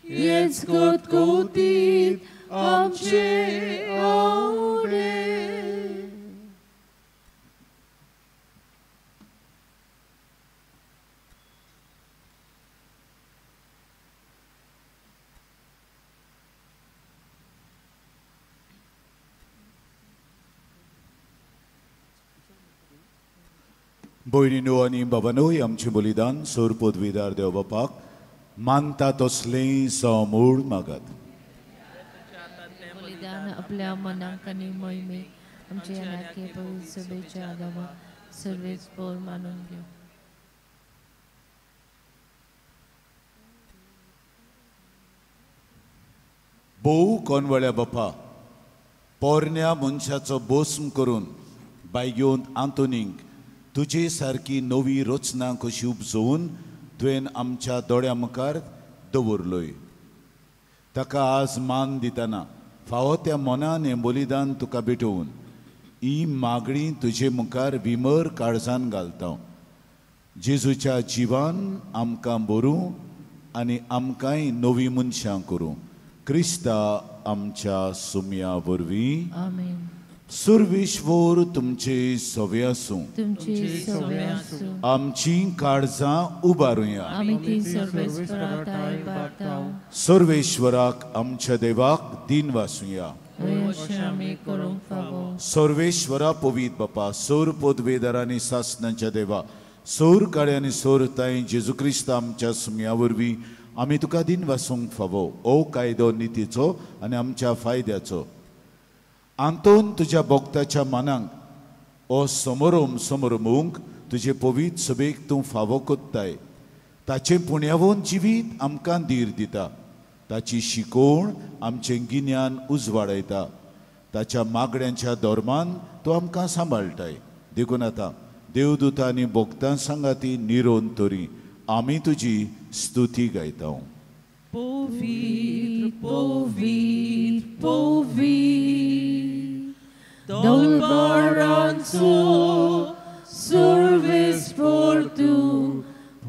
हेच कोतकोतीत आमचे आवडे. भयणीनो आनी बाबानूय, आमचें बलिदान सोर पदवीदार देव बापाक मानता तसलें समूळ मागात. बलिदान आपल्या मनाक आनी मोहिमेक आमचे आनी पवित्र सभेच्या आदावा सर्वेच पोर मानून घेवं. भोव कोनवळ्या बापा, पोरण्या मनशाचो बोस्म करून बायगेवन आंतोनीक तुजे सारकी नवी रचना कशी उपजोवन तुवें आमच्या दोळ्या मुखार दवरलोय. ताका आज मान दितना फावो त्या मनान हें बलिदान तुका भेटोवन ही मागणी तुजे मुखार विमर काळजान घालता. जेजूच्या जिवान आमकां बरूं आनी आमकांय नवी मनशां करूं. क्रिस्ता आमच्या सुमया वरवीं. आमेन. सुरविश्वर तुमचे सवे आसूं, आमची काळजां उबारुया. सर्वेश्वराक आमच्या देवाक दिन वासुया. सर्वेश्वरा पवीत बापा, सोर पदवेदार आनी सासनाच्या देवा, सोर काळे आनी सोर ताई जेजू क्रिस्त आमच्या सुमया वरवीं आमी तुका दिन वासूंक फावो. ओ कायदो नितीचो आनी आमच्या फायद्याचो आंतोन तुज्या भक्ताच्या मनांक ओ समोरोम समोरमूंक तुजे पवीत सभेक तूं फावो कोत्ताय. ताचें पुण्यावून जिवीत आमकां धीर दिता, ताची शिकोवण आमचें गिन्यान उजवाडयता, ताच्या मागण्यांच्या धर्मान तो आमकां सांबाळटाय. देखून आतां देवदूतां आनी भक्तां सांगाती निरोन तरी आमी तुजी स्तुती गायता. पवित्र पवित्र पवित्र दलबारांचो सर्वेस पोर्तू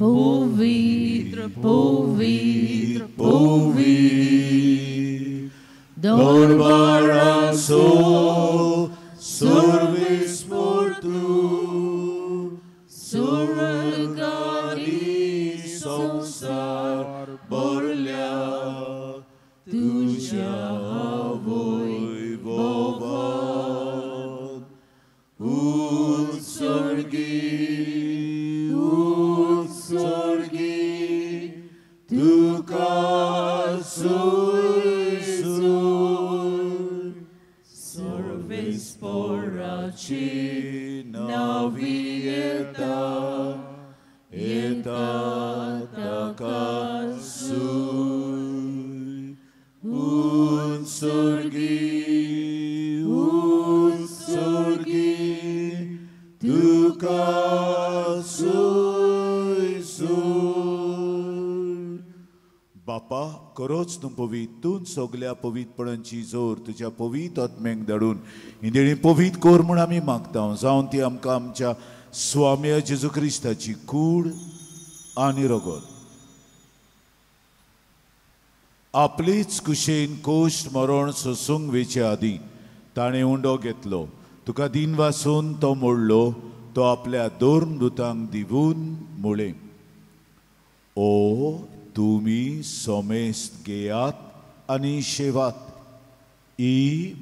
पवित्र पवित्र पवित्र दलबारांचो सर्वेस पोर्तू स्वर्गानी संसार भरल्या तुज्या वैभवान. उत्सर्गी उत्सर्गी तुका सुय सुय सर्वेस पोराची नवी येता येता ताका सुय. उत्सर्गी उत्सर्गी तुका सुय सुय. बापा करोच तूं पवित्र तूं सगल्या पवित्रपणांची जोर तुज्या पवित्र आत्म्यांक धाडून इंदेणी पवित्र कोर म्हूण आमी मागता जावन ती आमकां आमच्या स्वाम्या जेजू क्रिस्ताची कूड आनी रगत आपलीच कुशेन कोश्ट मरण सोसूंक वेचे आदीं ताणें उंडो घेतलो तुका दिन वासून तो मोडलो तो आपल्या दोन दुतांक दिवून म्हळें ओ तुमी सोमेस्त घेयात आनी शेवात ही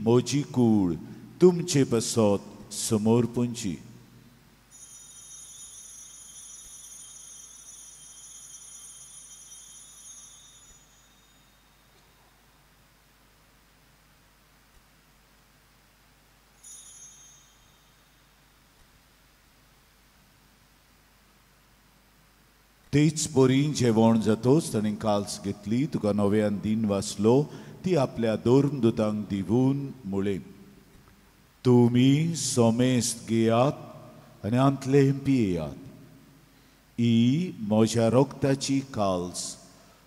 म्हजी कूड तुमचे पासत समर्पणची. तेच परी जेवण जातोच ताणें काल्स घेतली तुका नव्यान दिन वाचलो ती आपल्या दोन दुतांक दिवून म्हळें तुमी सोमेस्त घेयात आनी आंतले पियेयात ही म्हज्या रगताची काल्स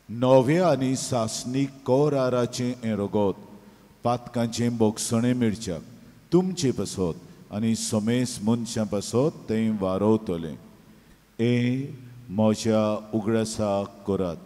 नव्या आनी सासणीक कराराचें हें रगत पातकांचें बोगसणें मेळच्याक तुमचे पासत आनी सोमेस्त मनशां पासत तें वारवतलें हें म्हज्या उगडासाक करात.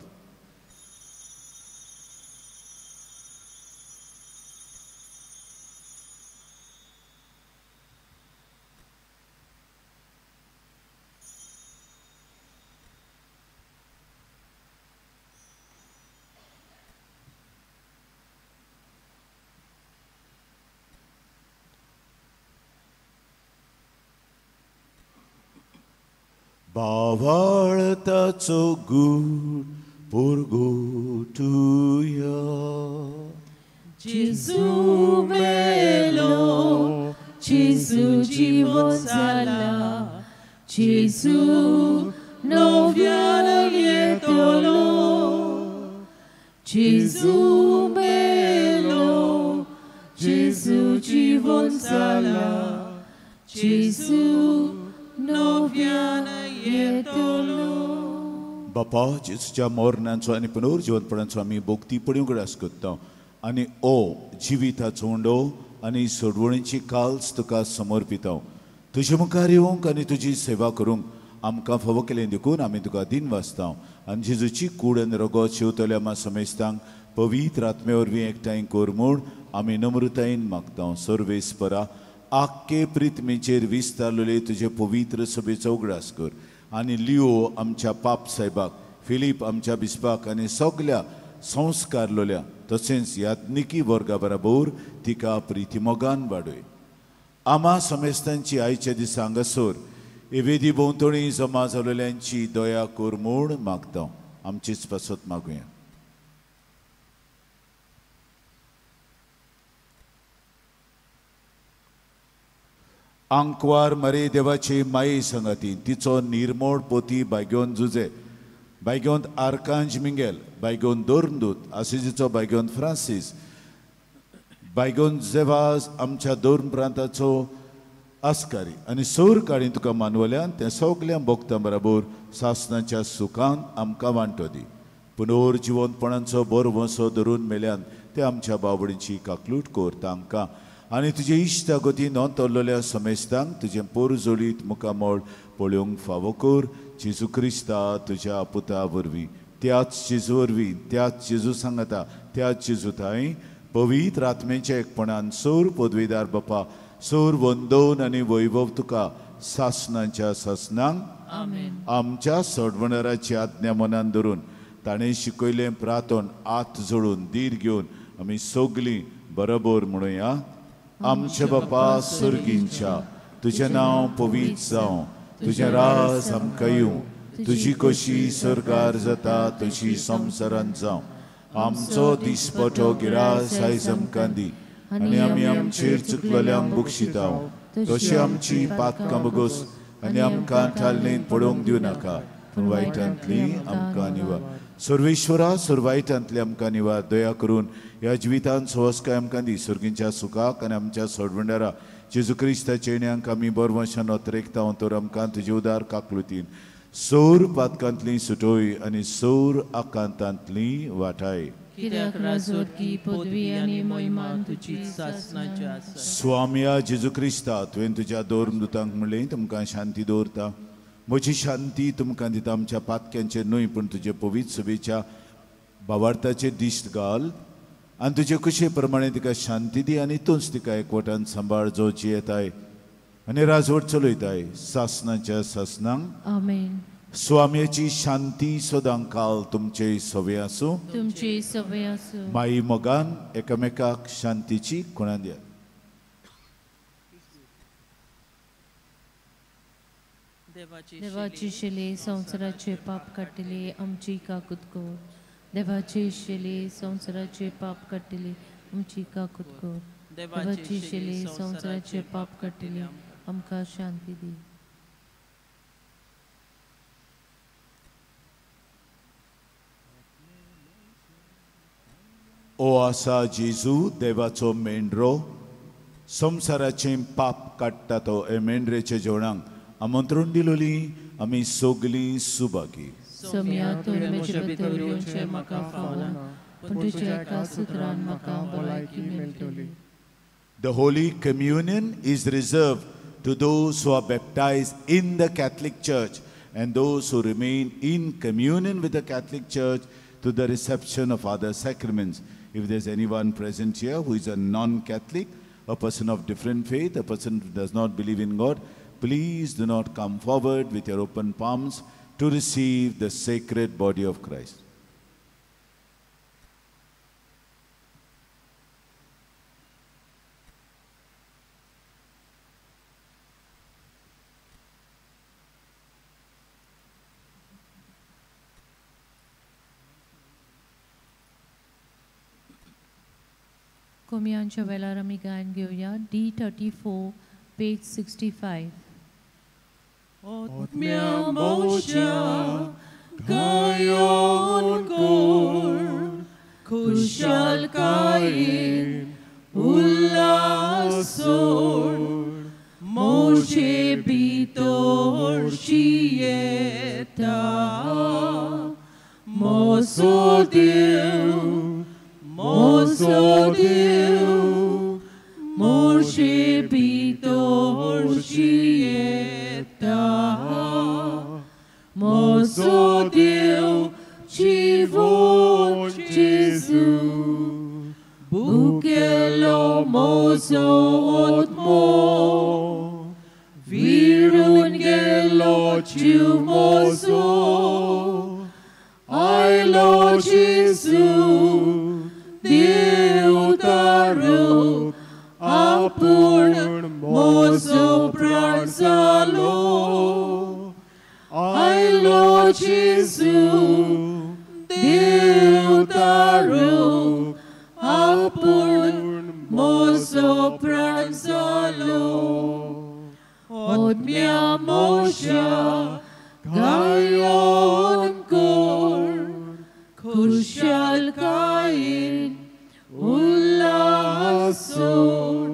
बावळताचो गूण पुरगोटुया जेजू मेलो जेजू जिवन जाला जेजू नव्यान येतलो जेजू मेलो जेजू जिवन जाला जेजू नव्यान येतलो. बापा जेजूच्या मरणाचो आनी पुनर्जिवनपणाचो आमी भोक्तीपणी उगडास करता आनी ओ जिविताचो उंडो आनी सोडवणीची काल्स तुका समर्पिता तुजे मुखार येवंक आनी तुजी सेवा करूंक आमकां फावो केलें देखून आमी तुका दिन वाचता आनी जेजूची कूड आनी रगत शेवतल्या आमा समेस्तांक पवित्र आत्मे वरवीं एकठांय कर म्हूण आमी नम्रतायेन मागता. सर्वेस्परा आख्खे प्रिथमीचेर विस्तारलेले तुजे पवित्र सभेचो उगडास कर आनी लिओ आमच्या पाप साहेबाक फिलीप आमच्या बिस्पाक आनी सगल्या संस्कारलोल्या तशेंच याज्ञिकी वर्गा बराबर तिका प्रितीमोगान वाडय. आमा समेस्तांची आयच्या दिसा हांगासर वेदी भोंवतणी जमा जालेल्यांची दया कर म्हूण मागता. आमचीच पासत मागुया. आंकवार मरे देवाचे माये संगाती तिचो निर्मोड पोती बायगोन जुजे बायगोन आर्कांज मिंगेल बायगोन दोरनदूत आसिजीचो बायगोन फ्रांसीस बायगोन जेवाज आमच्या दोन प्रांताचो आस्कारी आनी सोर काळी तुका मानवल्यान तें सगल्या भोगता बराबर सासनाच्या सुखान आमकां वांटो दी. पुनर्जिवंतपणाचो बरवंसो धरून मेल्यान ते आमच्या बावडींची काकलूट कर तांकां आनी तुजे इश्टागती नोंदवल्ल्या समेस्तांक तुजें पोरजोळीत मुखामळ पळोवंक फावो कर जेजू क्रिस्ता तुज्या पुता वरवीं त्याच जेजू वरवीं त्याच जेजू सांगता त्याच जेजू थांय पवित्र आत्म्याच्या एकपणान सोर पदवीदार बापा सोर वंदोवन आनी वैभव तुका सासनाच्या सासनांक आमच्या सोडवणाराची आज्ञा मनान धरून ताणें शिकयलें प्रार्थन आत जोडून धीर घेवन आमी सगलीं बरोबर म्हणुया. आमच्या बापा सर्गींच्या तुजें नांव पवित्र जावं, तुजें राज आमकां येवं, तुजी कशी सर्गार जाता तशी संवसारांत जावं. आमचो दिसपटो गिरास आयज आमकां दी आनी आमी आमचेर चुकलेल्यांक बक्षितांव तशी आमची पातकां बगोस आनी आमकां थालनेन पडोवंक दिवं नाका पूण वायटांतली आमकां निवार. सर्वेश्वरा सर्वायटांतली आमकां निवार. दया करून ह्या जिवितांत सवसकाय आमकां दी. सर्गींच्या सुखाक आनी आमच्या सोडवंडारा जेजू क्रिस्ताच्या येण्यांक आमी बरवंशान अत्रेकता तर आमकां तुजे उदार काकलुतीन सौर पातकांतली सुटोय आनी सौर आकांतांतली वाटाय. स्वाम्या जेजू क्रिस्ता तुवें तुज्या दोरमदूतांक म्हणलें तुमकां शांती दवरता, म्हजी शांती तुमकां दिता. आमच्या पातक्यांचेर न्हय पूण तुजे पवित्र सभेच्या भावार्थाचेर दिश्ट घाल आनी तुजे कुशे प्रमाणे तिका शांती दी आनी तूंच तिका एकवटान सांबाळ जो जियेताय आनी राजवट चलयताय सासनाच्या सासनांक. आमेन. स्वाम्याची शांती सदां काल तुमचे सवे आसूं, तुमचे सवे आसूं. माई मोगान एकामेकाक शांतीची खुणा दियात. देवाची शिले संवसाराचे पाप काडटली आमची काकूत कर. देवाची शिले संवसाराचे पाप काडटली आमची काकूत कर. देवाची शिले संवसाराचे पाप काडटली आमकां शांती दी. ओ आसा जेजू देवाचो मेंढरो संवसाराचें पाप काडटा तो हे मेंढरेच्या जेवणाक आमंत्रण दिलोली आमी सगलीं Subhagi. The Holy Communion is reserved to those who are baptized in the Catholic Church and those who remain in communion with the Catholic Church to the reception of other sacraments. If there's anyone present here who is a non-Catholic, a person of different faith, a person who does not believe in God, please do not come forward with your open palms to receive the sacred body of Christ. कोमियांच्या वेळार आमी गायन घेवया. D34 page 65. आत्म्या मोशा गायोन कोर खुशालकायेन उल्लासोर मोशे भितर शियेता moso देव moso देव मोशे भितर शियेता moso देव जिवो जेजू बुकेलो मोसो आत्मो विरून गेलो जीव मोसो आयलो जेजू देवतारो आपूण मोसो प्राण जालो आयलो जेजू देवतारो आपूण मोसो प्राण जालो. आत्म्या मोशा गायोन कोर खुशालकायेन उल्लासोर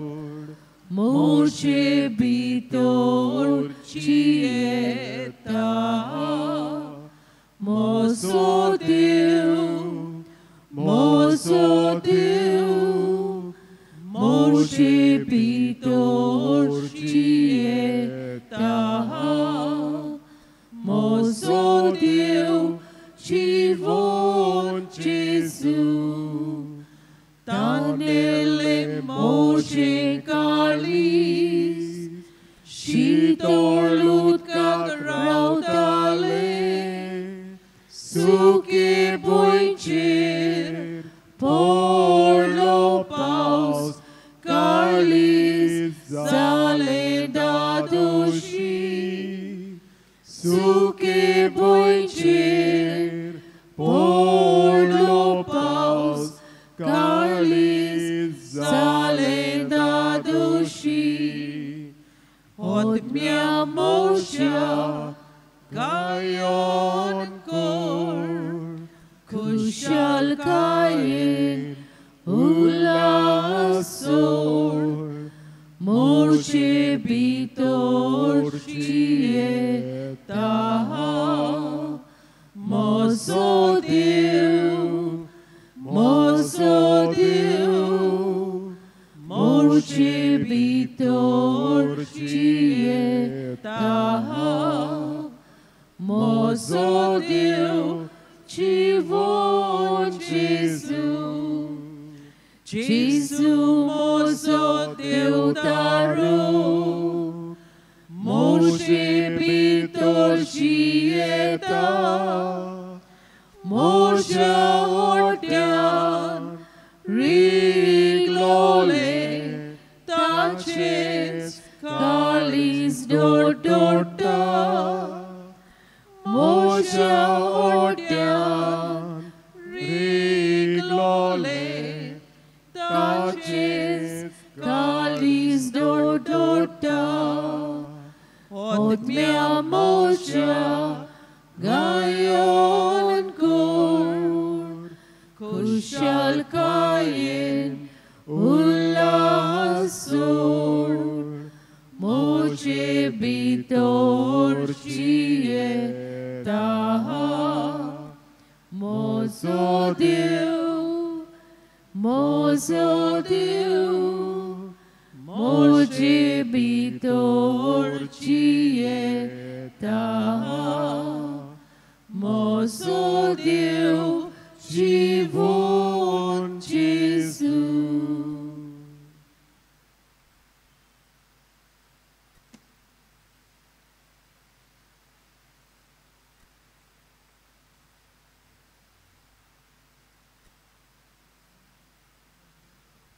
मोशे भितर जियेता मोसो देव मोजो देव मोजे भितर जियेता मोजो देव जिवन जेजू तानेले मोजे काळीज शीतळ उदकाक रावताले सुके भुंयचेर पडलो पावस काळीज जालें दादोशी सुके भुंयचेर पडलो पावस काळीज जालें दादोशी आत्म्या मोशा गायोन कोर खुशालकायेन उल्हासोर मोजे भितर जियेता मोजो देव मोजो देव मोजे भितर जियेता मोजो देव जिवन जेजू जेजू मोजो देव तारू मोजे भितर जियेता मोज्या ओट्यान रिगलोले ताचेंच काळीज डोडोडटा मोज्या ओट्यान रिगलोले ताचेंच काळीज डोडोडटा आत्म्या मोज्या गायोन कोर खुशालकायेन उल्हासोर मोजे भितर जियेता मोजो देव मोजो देव मोजे भितर जियेता मोजो देव जिवन जेजू.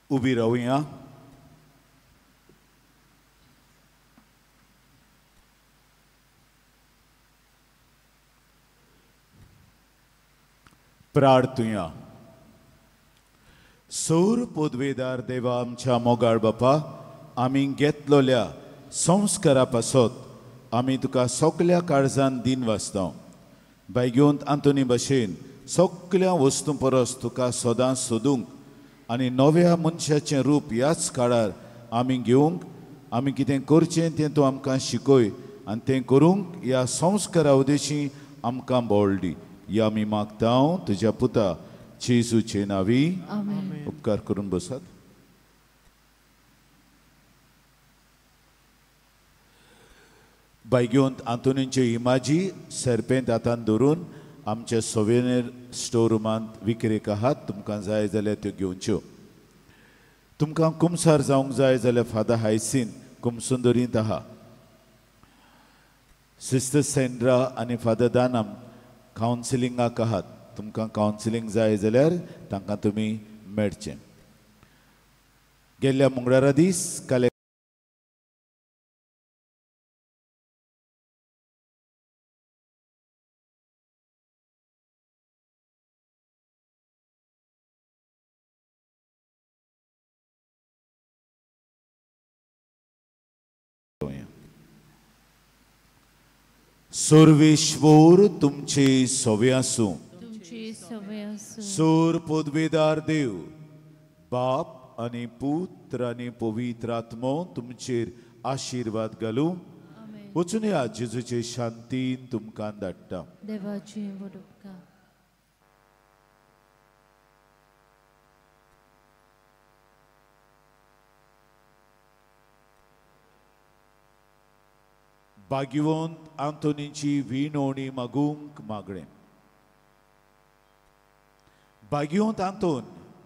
उबी रावया. प्रार्थुया. सौर पदवेदार देवा आमच्या मोगाळ बापा, आमी घेतलोल्या संस्कारा पासत आमी तुका सगल्या काळजान दिन वाचता. बायगेवंत आंतोनी भशेन सगल्या वस्तूं परस तुका सदां सोदूंक आनी नव्या मनशाचें रूप ह्याच काळार आमी घेवंक आमी कितें करचें तें तूं आमकां शिकय आनी तें करूंक ह्या संस्कारा उद्देशी आमकां बळ दी. ह्या आमी मागता तुज्या पुता जेजूचे नांवी. उपकार करून बसात. बायगेवंत आंतोनीचे इमाजी सरपेंत हातान धरून आमच्या सोवेनेर स्टोर रुमांत विक्रेक आहात. तुमकां जाय जाल्यार त्यो घेवच्यो. तुमकां कुमसार जावंक जाय जाल्यार फादर हायसीन कुमसुंदरींत आहा. सिस्टर सेंड्रा आनी फादर दानम कावन्सिलिंगाक आहात. तुमकां कावन्सिलींग जाय जाल्यार तांकां तुमी मेळचें. गेल्ल्या मंगळारा दीस काल सर्वेश्वर तुमचे सवे आसूं. सोर पदवेदार देव बाप आनी पुत्र आनी पवित्र आत्मो तुमचेर आशिर्वाद घालूं. वचून या जेजूचे शांतीन तुमकां धाडटा. देवाचे व्हड उपकार. भाग्यवंत आंतोनीची विनवणी मागूंक मागणें. भाग्यवंत आंतोन,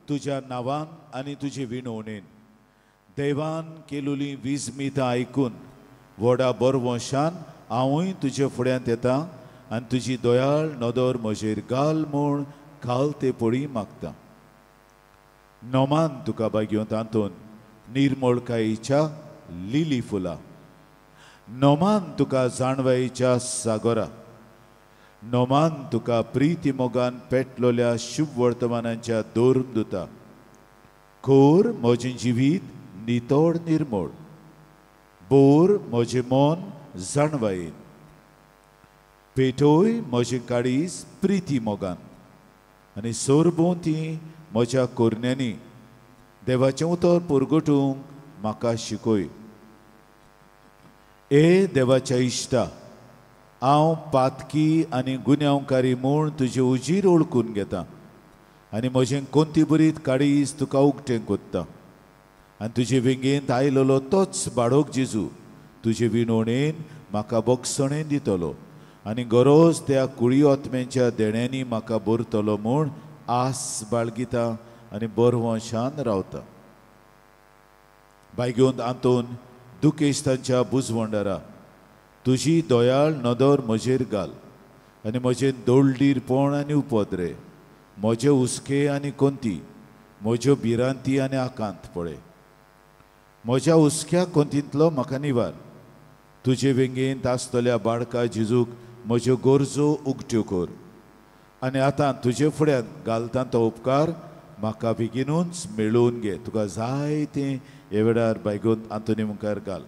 तुज्या नांवान आनी तुजे विनवणेन देवान केलोली विजमितां आयकून व्हडा बरवंशान हांवूय तुजे फुड्यांत येता आनी तुजी दयाळ नदर म्हजेर घाल म्हूण घाल ते पळी मागता. नोमान तुका भाग्यवंत आंतोन निर्मळकायेच्या लिली फुलां, नोमान तुका जाणवायेच्या सागोरा, नोमान तुका प्रिती मोगान पेटलोल्या शुभ वर्तमानांच्या दोर्मदुता. कोर म्हजें जिवीत नितळ निर्मळ, बोर म्हजें मन जाणवायेन, पेटोय म्हजें काळीज प्रिती मोगान आनी सोरभोंवती म्हज्या कोरण्यांनी देवाचें उतर पुरगटूंक म्हाका शिकय. ए देवाच्या इश्टा, हांव पातकी आनी गुन्यांवकारी म्हूण तुजे उजीर ओळखून घेता आनी म्हजें कोंती बरीत काळीज तुका उगटें कोत्ता आनी तुजे वेंगेंत आयलेलो तोच बाळक जेजू तुजे विनवणेन म्हाका बोगसणेन दितलो आनी गरज त्या कुळी आत्म्यांच्या देण्यांनी म्हाका भरतलो म्हूण आस बाळगिता आनी बरवंशान रावता. भाग्यवंत आंतोन, दुखेस्तांच्या बुजवंडारा, तुजी दयाळ नदर म्हजेर घाल आनी म्हजें दोळडीरपण आनी उपद्रे, म्हजे हुस्के आनी कोंती, म्हज्यो भिरांती आनी आकांत पळय. म्हज्या हुस्क्या कोंतींतलो म्हाका निवार. तुजे वेंगेंत आसतल्या बाळका जेजूक म्हज्यो गरजो उगट्यो कर आनी आतां तुजे फुड्यांत घालता तो उपकार म्हाका बेगीनूच मेळोवन घे. तुका जाय तें ह्या वेळार भाग्यवंत आंतोनी मुखार घाल.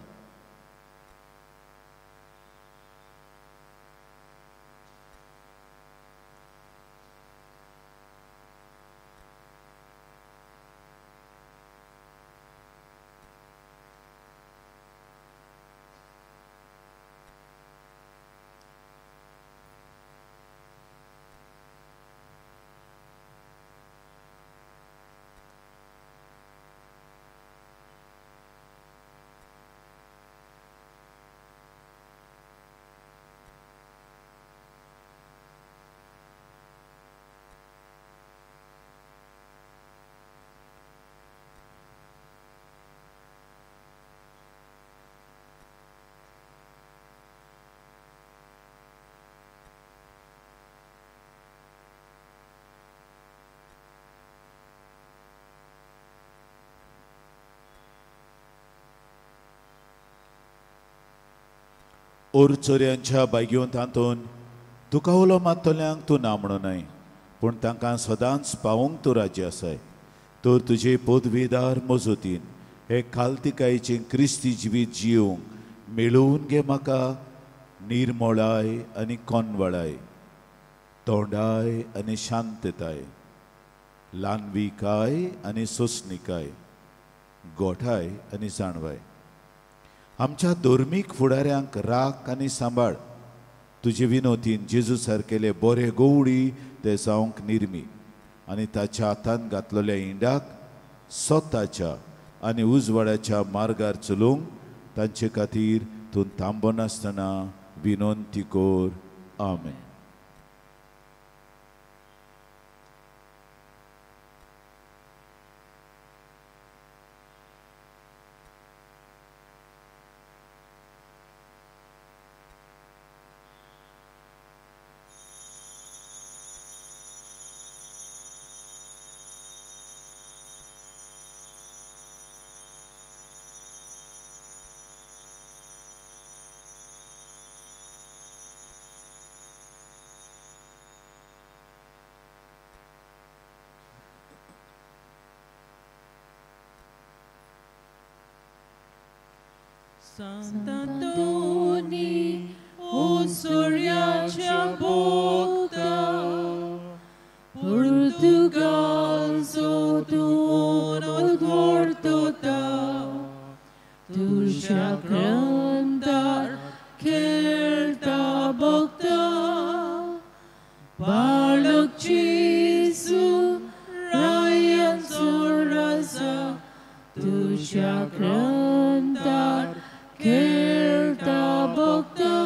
ओरचोऱ्यांच्या भाग्यवंत आंतोन, तुका उलो मारतल्यांक तूं ना म्हणूं न्हय, पूण तांकां सदांच पावोवंक तूं राज्य आसाय. तर तुजे पदवीदार मजतीन हे खालतिकायेचें क्रिस्ती जिवीत जियोवंक मेळोवन घे म्हाका निर्मळाय आनी कोनवळाय, तोंडाय आनी शांतताय, ल्हानविकाय आनी सोंसणिकाय, गोठाय आनी जाणवाय. आमच्या धर्मीक फुडाऱ्यांक राख आनी सांबाळ. तुजे विनोतीन जेजू सारकेले बरे गोवडी ते जावंक निर्मी आनी ताच्या हातान घातलेल्या इंडाक स्वताच्या आनी उजवाडाच्या मार्गार चलोवंक तांचे खातीर तूं थांबनासतना विनंती कर. आमेन. Sant'Antoni, o Soriacia Bocta, Portugal, so tuono dvortota, Tusha grandar, Kelta Bocta, Balok Jesu, Ryan Sorasa, Tusha grandar, Kelta Bocta.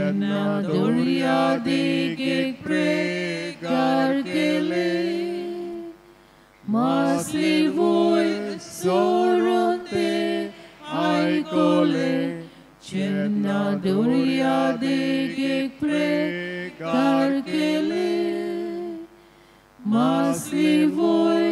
जेन्ना दर्या देगेक प्रेगार केले मासली वयर सोरून ते आयकले जेन्ना दर्या देगेक प्रेगार केले मासली वयर